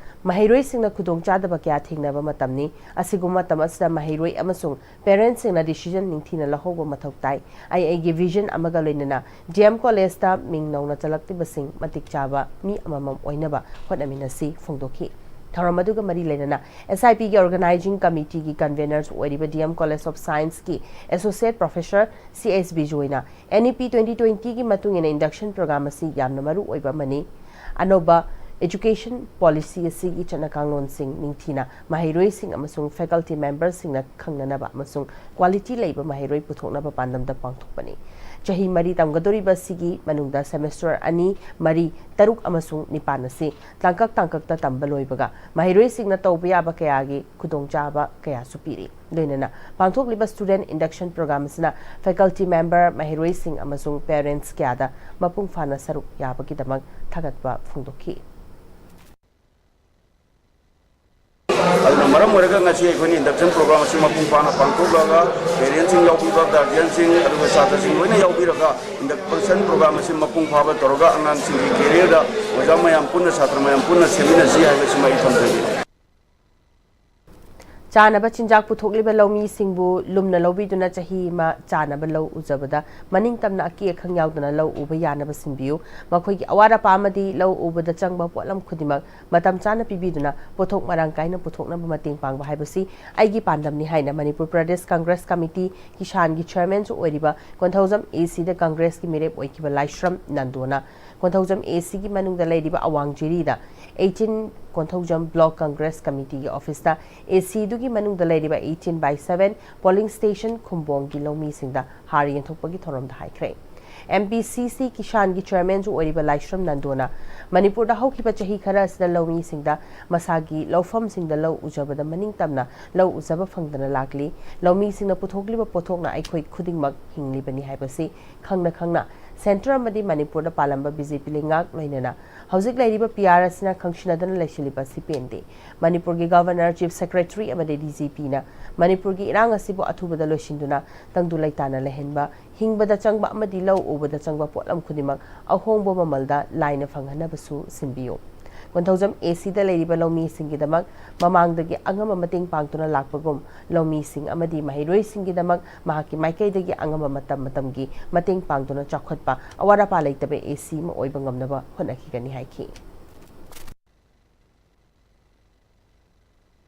ꯃꯍꯩꯔꯣꯏꯁꯤꯡꯅ ꯈꯨꯗꯣꯡꯆꯥꯗꯕ ꯀꯌꯥ ꯊꯦꯡꯅꯕ ꯃꯇꯝꯅꯤ꯫ ꯑꯁꯤꯒꯨꯝꯕ ꯃꯇꯝ ꯑꯁꯤꯗ ꯃꯍꯩꯔꯣꯏ ꯑꯃꯁꯨꯡ ꯄꯦꯔꯦꯟꯠꯁꯤꯡꯅ ꯗꯤꯁꯤꯖꯟ ꯅꯤꯡꯊꯤꯅ ꯂꯧꯍꯧꯕ ꯃꯊꯧ ꯇꯥꯏ꯫ ꯑꯩ ꯑꯩꯒꯤ ꯚꯤꯖꯟ ꯑꯃꯒ ꯂꯣꯏꯅꯅ ꯗꯤ ꯑꯦꯝ ꯀꯣꯂꯦꯖꯇ ꯃꯤꯡ ꯅꯧꯅ ꯆꯜꯂꯛꯂꯤꯕꯁꯤꯡ ꯃꯇꯤꯛ ꯆꯥꯕ ꯃꯤ ꯑꯃꯃꯝ ꯑꯣꯏꯅꯕ ꯍꯣꯠꯅꯃꯤꯟꯅꯁꯤ ꯐꯣꯡꯗꯣꯛꯈꯤ꯫ ꯊꯧꯔꯝ ꯑꯗꯨꯒ ꯃꯔꯤ ꯂꯩꯅꯅ ꯑꯦꯁ ꯑꯥꯏ ꯄꯤꯒꯤ ꯑꯣꯔꯒꯅꯥꯏꯖꯤꯡ ꯀꯃꯤꯇꯤꯒꯤ ꯀꯟꯚꯦꯅꯔꯁꯨ ꯑꯣꯏꯔꯤꯕ ꯗꯤ ꯑꯦꯝ ꯀꯣꯂꯦꯖ ꯑꯣꯐ ꯁꯥꯏꯟꯁꯀꯤ ꯑꯦꯁꯣꯁꯤꯌꯦꯠ ꯄ꯭ꯔꯣꯐꯦꯁꯔ ꯁꯤ ꯑꯦꯁ ꯕꯤꯖꯣꯏꯅ ꯑꯦꯟ ꯏ ꯄꯤ ꯇ꯭ꯋꯦꯟꯇꯤ ꯇ꯭ꯋꯦꯟꯇꯤꯒꯤ ꯃꯇꯨꯡ ꯏꯟꯅ ꯏꯟꯗꯛꯁꯟ ꯄ꯭ꯔꯣꯒ꯭ꯔꯥꯝ ꯑꯁꯤ ꯌꯥꯝꯅ ꯃꯔꯨ ꯑꯣꯏꯕ ꯑꯃꯅꯤ꯫ ꯑꯅꯧꯕ ꯑꯦꯖꯨꯀꯦꯁꯟ ꯄꯣꯂꯤꯁꯤ ꯑꯁꯤꯒꯤ ꯆꯠꯅ ꯀꯥꯡꯂꯣꯟꯁꯤꯡ ꯅꯤꯡꯊꯤꯅ ꯃꯍꯩꯔꯣꯏꯁꯤꯡ ꯑꯃꯁꯨꯡ ꯐꯦꯀꯜꯇꯤ ꯃꯦꯝꯕꯔꯁꯤꯡꯅ ꯈꯪꯅꯅꯕ ꯑꯃꯁꯨꯡ ꯀ꯭ꯋꯥꯂꯤꯇꯤ ꯂꯩꯕ ꯃꯍꯩꯔꯣꯏ ꯄꯨꯊꯣꯛꯅꯕ ꯄꯥꯟꯗꯝꯗ ꯄꯥꯡꯊꯣꯛꯄꯅꯤ꯫ ꯆꯍꯤ ꯃꯔꯤ ꯇꯝꯒꯗꯧꯔꯤꯕ ꯑꯁꯤꯒꯤ ꯃꯅꯨꯡꯗ semester ꯑꯅꯤ, ꯃꯔꯤ, ꯇꯔꯨꯛ ꯑꯃꯁꯨꯡ ꯅꯤꯄꯥꯟ ꯑꯁꯤ ꯇꯥꯡꯀꯛ ꯇꯥꯡꯀꯛꯇ ꯇꯝꯕ ꯂꯣꯏꯕꯒ ꯃꯍꯩꯔꯣꯏꯁꯤꯡꯅ ꯇꯧꯕ ꯌꯥꯕ ꯀꯌꯥꯒꯤ ꯈꯨꯗꯣꯡꯆꯥꯕ ꯀꯌꯥꯁꯨ ꯄꯤꯔꯤ꯫ ꯂꯣꯏꯅꯅ ꯄꯥꯡꯊꯣꯛꯂꯤꯕ student induction program ꯑꯁꯤꯅ faculty member, ꯃꯍꯩꯔꯣꯏꯁꯤꯡ ꯑꯃꯁꯨꯡ parents ꯀꯌꯥꯗ ꯃꯄꯨꯡ ꯐꯥꯅ ꯁꯔꯨꯛ ꯌꯥꯕꯒꯤꯗꯃꯛ ꯊꯥꯒꯠꯄ ꯐꯣꯡꯗꯣꯛꯈꯤ꯫ ꯑꯗꯨꯅ ꯃꯔꯝ ꯑꯣꯏꯔꯒ ꯉꯁꯤ ꯑꯩꯈꯣꯏꯅ induction program ꯑꯁꯤ ꯃꯄꯨꯡ ꯐꯥꯅ ꯄꯥꯡꯊꯣꯛꯂꯒ parentꯁꯤꯡ ꯌꯥꯎꯕꯤꯕ, guardianꯁꯤꯡ, ꯑꯗꯨꯒ ꯁꯥꯇ꯭ꯔꯁꯤꯡ ꯂꯣꯏꯅ ꯌꯥꯎꯕꯤꯔꯒ induction program ꯑꯁꯤ ꯃꯄꯨꯡ ꯐꯥꯕ ꯇꯧꯔꯒ ꯑꯉꯥꯡꯁꯤꯡꯒꯤ careerꯗ ꯑꯣꯖꯥ ꯃꯌꯥꯝ ꯄꯨꯟꯅ, ꯁꯥꯇ꯭ꯔ ꯃꯌꯥꯝ ꯄꯨꯟꯅ ꯁꯦꯝꯃꯤꯟꯅꯁꯤ ꯍꯥꯏꯕꯁꯤꯃ ꯑꯩ ꯊꯝꯖꯒꯦ꯫ ꯆꯥꯅꯕ ꯆꯤꯟꯖꯥꯛ ꯄꯨꯊꯣꯛꯂꯤꯕ ꯂꯧꯃꯤꯁꯤꯡꯕꯨ ꯂꯨꯝꯅ ꯂꯧꯕꯤꯗꯨꯅ ꯆꯍꯤ ꯑꯃ ꯆꯥꯅꯕ ꯂꯧ ꯎꯖꯕꯗ ꯃꯅꯤꯡ ꯇꯝꯅ ꯑꯀꯤ ꯑꯈꯪ ꯌꯥꯎꯗꯅ ꯂꯧ ꯎꯕ ꯌꯥꯅꯕ ꯁꯤꯟꯕꯤꯌꯨ꯫ ꯃꯈꯣꯏꯒꯤ ꯑꯋꯥꯠ ꯑꯄꯥ ꯑꯃꯗꯤ ꯂꯧ ꯎꯕꯗ ꯆꯪꯕ ꯄꯣꯠꯂꯝ ꯈꯨꯗꯤꯡꯃꯛ ꯃꯇꯝ ꯆꯥꯅ ꯄꯤꯕꯤꯗꯨꯅ ꯄꯣꯠꯊꯣꯛ ꯃꯔꯥꯡ ꯀꯥꯏꯅ ꯄꯨꯊꯣꯛꯅꯕ ꯃꯇꯦꯡ ꯄꯥꯡꯕ ꯍꯥꯏꯕꯁꯤ ꯑꯩꯒꯤ ꯄꯥꯟꯗꯝꯅꯤ ꯍꯥꯏꯅ ꯃꯅꯤꯄꯨꯔ ꯄ꯭ꯔꯗꯦꯁ ꯀꯪꯒ꯭ꯔꯦꯁ ꯀꯃꯤꯇꯤ ꯀꯤꯁꯥꯟꯒꯤ ꯆꯤꯌꯔꯃꯦꯟꯁꯨ ꯑꯣꯏꯔꯤꯕ ꯀꯣꯟꯊꯧꯖꯝ ꯑꯦ ꯁꯤꯗ ꯀꯪꯒ꯭ꯔꯦꯁꯀꯤ ꯃꯤꯔꯦꯞ ꯑꯣꯏꯈꯤꯕ ꯂꯥꯏꯁ꯭ꯔꯝ ꯅꯟꯗꯣꯅ ꯀꯣꯟꯊꯧꯖꯝ ꯑꯦ ꯁꯤꯒꯤ ꯃꯅꯨꯡꯗ ꯂꯩꯔꯤꯕ ꯑꯋꯥꯡ ꯖꯤꯔꯤꯗ eighteen ꯀꯣꯟꯊꯧꯖꯝ block congress committeeꯒꯤ officeꯇ ꯑꯦ ꯁꯤꯗꯨꯒꯤ ꯃꯅꯨꯡꯗ ꯂꯩꯔꯤꯕ eighteen by seven polling station ꯈꯨꯝꯕꯣꯡꯒꯤ ꯂꯧꯃꯤꯁꯤꯡꯗ ꯍꯥꯔ ꯌꯦꯟꯊꯣꯛꯄꯒꯤ ꯊꯧꯔꯝꯗ ꯍꯥꯏꯈ꯭ꯔꯦ꯫ ꯑꯦꯝ ꯄꯤ ꯁꯤ ꯁꯤ ꯀꯤꯁꯥꯟꯒꯤ ꯆꯤꯌꯔꯃꯦꯟꯁꯨ ꯑꯣꯏꯔꯤꯕ ꯂꯥꯏꯁ꯭ꯔꯝ ꯅꯟꯗꯣꯅ ꯃꯅꯤꯄꯨꯔꯗ ꯍꯧꯈꯤꯕ ꯆꯍꯤ ꯈꯔ ꯑꯁꯤꯗ ꯂꯧꯃꯤꯁꯤꯡꯗ ꯃꯁꯥꯒꯤ ꯂꯧꯐꯝꯁꯤꯡꯗ ꯂꯧ ꯎꯖꯕꯗ ꯃꯅꯤꯡ ꯇꯝꯅ ꯂꯧ ꯎꯖꯕ ꯐꯪꯗꯅ ꯂꯥꯛꯂꯤ꯫ ꯂꯧꯃꯤꯁꯤꯡꯅ ꯄꯨꯊꯣꯛꯂꯤꯕ ꯄꯣꯠꯊꯣꯛꯅ ꯑꯩꯈꯣꯏ ꯈꯨꯗꯤꯡꯃꯛ ꯍꯤꯡꯂꯤꯕꯅꯤ ꯍꯥꯏꯕꯁꯤ ꯈꯪꯅ ꯈꯪꯅ centre ꯑꯃꯗꯤ ꯃꯅꯤꯄꯨꯔꯗ ꯄꯥꯜꯂꯝꯕ ꯕꯤ ꯖꯦ ꯄꯤ ꯂꯩꯉꯥꯛ ꯂꯣꯏꯅꯅ ꯍꯧꯖꯤꯛ ꯂꯩꯔꯤꯕ ꯄꯤ ꯑꯥꯔ ꯑꯁꯤꯅ ꯈꯪꯁꯤꯟꯅꯗꯅ ꯂꯩꯁꯤꯜꯂꯤꯕ ꯑꯁꯤ ꯄꯦꯟꯗꯦ꯫ ꯃꯅꯤꯄꯨꯔꯒꯤ governor, chief secretary ꯑꯃꯗꯤ ꯗꯤ ꯖꯤ ꯄꯤꯅ ꯃꯅꯤꯄꯨꯔꯒꯤ ꯏꯔꯥꯡ ꯑꯁꯤꯕꯨ ꯑꯊꯨꯕꯗ ꯂꯣꯏꯁꯤꯟꯗꯨꯅ ꯇꯪꯗꯨ ꯂꯩꯇꯥꯅ ꯂꯩꯍꯟꯕ, ꯍꯤꯡꯕꯗ ꯆꯪꯕ ꯑꯃꯗꯤ ꯂꯧ ꯎꯕꯗ ꯆꯪꯕ ꯄꯣꯠꯂꯝ ꯈꯨꯗꯤꯡꯃꯛ ꯑꯍꯣꯡꯕ ꯃꯃꯜꯗ ꯂꯥꯏꯅ ꯐꯪꯍꯟꯅꯕꯁꯨ ꯁꯤꯟꯕꯤꯌꯨ꯫ ꯀꯣꯟꯊꯧꯖꯝ ꯑꯦ ꯁꯤꯗ ꯂꯩꯔꯤꯕ ꯂꯧꯃꯤꯁꯤꯡꯒꯤꯗꯃꯛ ꯃꯃꯥꯡꯗꯒꯤ ꯑꯉꯝꯕ ꯃꯇꯦꯡ ꯄꯥꯡꯗꯨꯅ ꯂꯥꯛꯄꯒꯨꯝ, ꯂꯧꯃꯤꯁꯤꯡ ꯑꯃꯗꯤ ꯃꯍꯩꯔꯣꯏꯁꯤꯡꯒꯤꯗꯃꯛ ꯃꯍꯥꯛꯀꯤ ꯃꯥꯏꯀꯩꯗꯒꯤ ꯑꯉꯝꯕ ꯃꯇꯝ ꯃꯇꯝꯒꯤ ꯃꯇꯦꯡ ꯄꯥꯡꯗꯨꯅ ꯆꯥꯎꯈꯠꯄ, ꯑꯋꯥꯠ ꯑꯄꯥ ꯂꯩꯇꯕ ꯑꯦ ꯁꯤ ꯑꯃ ꯑꯣꯏꯕ ꯉꯝꯅꯕ ꯍꯣꯠꯅꯈꯤꯒꯅꯤ ꯍꯥꯏꯈꯤ꯫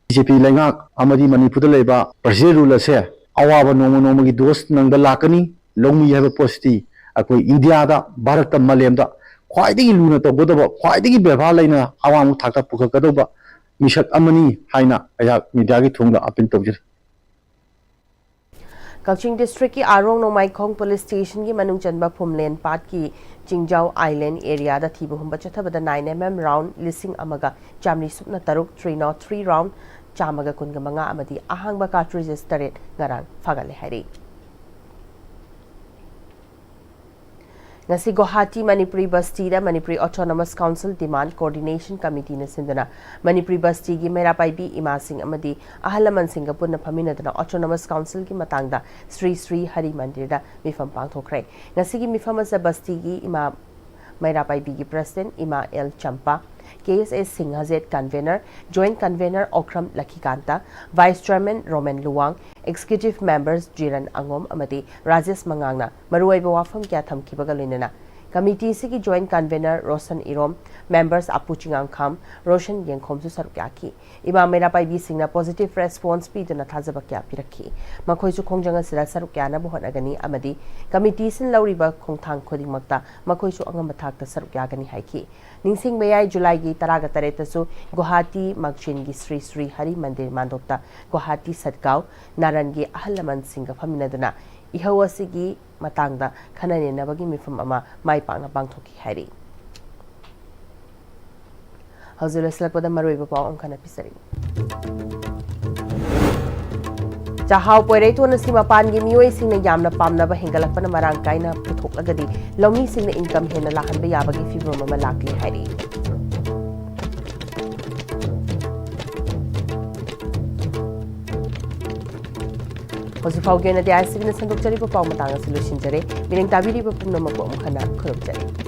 ꯕꯤ ꯖꯦ ꯄꯤ ꯂꯩꯉꯥꯛ ꯑꯃꯗꯤ ꯃꯅꯤꯄꯨꯔꯗ ꯂꯩꯕ president rule ꯑꯁꯦ ꯑꯋꯥꯕ ꯅꯣꯡꯃ ꯅꯣꯡꯃꯒꯤ dose ꯅꯪꯕ ꯂꯥꯛꯀꯅꯤ꯫ ꯂꯧꯃꯤ ꯍꯥꯏꯕ ꯄꯣꯠꯁꯤꯗꯤ ꯑꯩꯈꯣꯏ ꯏꯟꯗꯤꯌꯥꯗ, ꯚꯥꯔꯠꯇ, ꯃꯥꯂꯦꯝꯗ ꯈ꯭ꯋꯥꯏꯗꯒꯤ ꯂꯨꯅ ꯇꯧꯒꯗꯕ, ꯈ꯭ꯋꯥꯏꯗꯒꯤ ꯕꯦꯕꯥꯔ ꯂꯩꯅ ꯑꯋꯥꯡꯕ ꯊꯥꯛꯇ ꯄꯨꯈꯠꯀꯗꯧꯕ ꯃꯤꯁꯛ ꯑꯃꯅꯤ ꯍꯥꯏꯅ ꯑꯩꯍꯥꯛ mediaꯒꯤ ꯊꯣꯡꯗ appeal ꯇꯧꯖꯔꯤ꯫ ꯀꯛꯆꯤꯡ ꯗꯤꯁꯇ꯭ꯔꯤꯛꯀꯤ ꯑꯥꯔꯣꯡ ꯅꯣꯡꯃꯥꯏꯈꯣꯡ ꯄꯨꯂꯤꯁ ꯁ꯭ꯇꯦꯁꯟꯒꯤ ꯃꯅꯨꯡ ꯆꯟꯕ ꯐꯨꯝꯂꯦꯟ ꯄꯥꯠꯀꯤ ꯆꯤꯡꯖꯥꯎ ꯑꯥꯏꯂꯦꯟ ꯑꯦꯔꯤꯌꯥꯗ ꯊꯤꯕ ꯍꯨꯝꯕ ꯆꯠꯊꯕꯗ ꯅꯥꯏꯟ ꯑꯦꯝ ꯑꯦꯝ ꯔꯥꯎꯟ ꯂꯤꯁꯤꯡ ꯑꯃꯒ ꯆꯥꯃꯔꯤ ꯁꯨꯞꯅ ꯇꯔꯨꯛ, ꯊ꯭ꯔꯤ ꯅꯣꯠ ꯊ꯭ꯔꯤ ꯔꯥꯎꯟ ꯆꯥꯝꯃꯒ ꯀꯨꯟꯒ ꯃꯉꯥ ꯑꯃꯗꯤ ꯑꯍꯥꯡꯕ ꯀꯥꯔꯇ꯭ꯔꯤꯖꯦꯁ ꯇꯔꯦꯠ ꯉꯔꯥꯡ ꯐꯥꯒꯠꯂꯦ ꯍꯥꯏꯔꯤ꯫ ꯉꯁꯤ ꯒꯨꯋꯥꯍꯥꯇꯤ ꯃꯅꯤꯄꯨꯔꯤ ꯕꯁꯇꯤꯗ ꯃꯅꯤꯄꯨꯔꯤ ꯑꯣꯇꯣꯅꯣꯃꯁ ꯀꯥꯎꯟꯁꯤꯜ ꯗꯤꯃꯥꯟ ꯀꯣꯑꯣꯔꯗꯤꯅꯦꯁꯟ ꯀꯃꯤꯇꯤꯅ ꯁꯤꯟꯗꯨꯅ ꯃꯅꯤꯄꯨꯔꯤ ꯕꯁꯇꯤꯒꯤ ꯃꯩꯔꯥ ꯄꯥꯏꯕꯤ ꯏꯃꯥꯁꯤꯡ ꯑꯃꯗꯤ ꯑꯍꯜ ꯂꯃꯟꯁꯤꯡꯒ ꯄꯨꯟꯅ ꯐꯝꯃꯤꯟꯅꯗꯨꯅ ꯑꯣꯇꯣꯅꯣꯃꯁ ꯀꯥꯎꯟꯁꯤꯜꯒꯤ ꯃꯇꯥꯡꯗ ꯁ꯭ꯔꯤ ꯁ꯭ꯔꯤ ꯍꯔꯤ ꯃꯟꯗꯤꯔꯗ ꯃꯤꯐꯝ ꯄꯥꯡꯊꯣꯛꯈ꯭ꯔꯦ꯫ ꯉꯁꯤꯒꯤ ꯃꯤꯐꯝ ꯑꯁꯤꯗ ꯕꯁꯇꯤꯒꯤ ꯏꯃꯥ ꯃꯩꯔꯥ ꯄꯥꯏꯕꯤꯒꯤ ꯄ꯭ꯔꯁꯤꯗꯦꯟꯠ ꯏꯃꯥ L Champa, K S S Singhajit convener, joint convener Okram Lakhikanta, vice chairman Romen Luwang, executive members ꯖꯤꯔꯟ ꯑꯉꯣꯝ ꯑꯃꯗꯤ ꯔꯥꯖꯦꯁ ꯃꯉꯥꯡꯅ ꯃꯔꯨꯑꯣꯏꯕ ꯋꯥꯐꯝ ꯀꯌꯥ ꯊꯝꯈꯤꯕꯒ ꯂꯣꯏꯅꯅ ꯀꯃꯤꯇꯤ ꯑꯁꯤꯒꯤ joint convener Roshan Irom, members ꯑꯄꯨ ꯆꯤꯉꯥꯡꯈꯥꯝ, ꯔꯣꯁꯟ ꯌꯦꯡꯈꯣꯝꯁꯨ ꯁꯔꯨꯛ ꯌꯥꯈꯤ꯫ ꯏꯃꯥ ꯃꯩꯔꯥ ꯄꯥꯏꯕꯤꯁꯤꯡꯅ ꯄꯣꯖꯤꯇꯤꯚ ꯔꯦꯁꯄꯣꯟꯁ ꯄꯤꯗꯨꯅ ꯊꯥꯖꯕ ꯀꯌꯥ ꯄꯤꯔꯛꯈꯤ꯫ ꯃꯈꯣꯏꯁꯨ ꯈꯣꯡꯖꯪ ꯑꯁꯤꯗ ꯁꯔꯨꯛ ꯌꯥꯅꯕ ꯍꯣꯠꯅꯒꯅꯤ ꯑꯃꯗꯤ ꯀꯃꯤꯇꯤ ꯑꯁꯤꯅ ꯂꯧꯔꯤꯕ ꯈꯣꯡꯊꯥꯡ ꯈꯨꯗꯤꯡꯃꯛꯇ ꯃꯈꯣꯏꯁꯨ ꯑꯉꯝꯕ ꯊꯥꯛꯇ ꯁꯔꯨꯛ ꯌꯥꯒꯅꯤ ꯍꯥꯏꯈꯤ꯫ ꯅꯤꯡꯁꯤꯡꯕ ꯌꯥꯏ, ꯖꯨꯂꯥꯏꯒꯤ ꯇꯔꯥꯒ ꯇꯔꯦꯠꯇꯁꯨ ꯒꯨꯋꯥꯍꯥꯇꯤ ꯃꯥꯛꯆꯤꯟꯒꯤ ꯁ꯭ꯔꯤ ꯁ꯭ꯔꯤ ꯍꯔꯤ ꯃꯟꯗꯤꯔ ꯃꯥꯟꯗꯣꯞꯇ ꯒꯨꯋꯥꯍꯥꯇꯤ ꯁꯠꯒꯥꯎ ꯅꯥꯔꯟꯒꯤ ꯑꯍꯜ ꯂꯃꯟꯁꯤꯡꯒ ꯐꯝꯃꯤꯟꯅꯗꯨꯅ ꯏꯍꯧ ꯑꯁꯤꯒꯤ ꯃꯇꯥꯡꯗ ꯈꯟꯅ ꯅꯩꯅꯕꯒꯤ ꯃꯤꯐꯝ ꯑꯃ ꯃꯥꯏ ꯄꯥꯛꯅ ꯄꯥꯡꯊꯣꯛꯈꯤ ꯍꯥꯏꯔꯤ꯫ ꯍꯧꯖꯤꯛ ꯂꯣꯏꯁꯤꯜꯂꯛꯄꯗ ꯃꯔꯨꯑꯣꯏꯕ ꯄꯥꯎ ꯑꯃꯨꯛ ꯍꯟꯅ ꯄꯤꯖꯔꯤ꯫ ꯆꯥꯛꯍꯥꯎ ꯄꯣꯏꯔꯩꯊꯣꯟ ꯑꯁꯤ ꯃꯄꯥꯟꯒꯤ ꯃꯤꯑꯣꯏꯁꯤꯡꯅ ꯌꯥꯝꯅ ꯄꯥꯝꯅꯕ ꯍꯦꯟꯒꯠꯂꯛꯄꯅ ꯃꯔꯥꯡ ꯀꯥꯏꯅ ꯄꯨꯊꯣꯛꯂꯒꯗꯤ ꯂꯧꯃꯤꯁꯤꯡꯅ ꯏꯟꯀꯝ ꯍꯦꯟꯅ ꯂꯥꯛꯍꯟꯕ ꯌꯥꯕꯒꯤ ꯐꯤꯚꯝ ꯑꯃ ꯂꯥꯛꯂꯤ ꯍꯥꯏꯔꯤ꯫ ꯍꯧꯖꯤꯛ ꯐꯥꯎꯒꯤ ꯑꯣꯏꯅꯗꯤ ꯑꯥꯏ ꯑꯦꯁ ꯇꯤ ꯚꯤꯅ ꯁꯟꯗꯣꯛꯆꯔꯤꯕ ꯄꯥꯎ ꯃꯇꯥꯡ ꯑꯁꯤ ꯂꯣꯏꯁꯤꯟꯖꯔꯦ꯫ ꯃꯤꯠꯌꯦꯡ ꯇꯥꯕꯤꯔꯤꯕ ꯄꯨꯝꯅꯃꯛꯄꯨ ꯑꯃꯨꯛ ꯍꯟꯅ ꯈꯨꯔꯨꯝꯖꯔꯤ꯫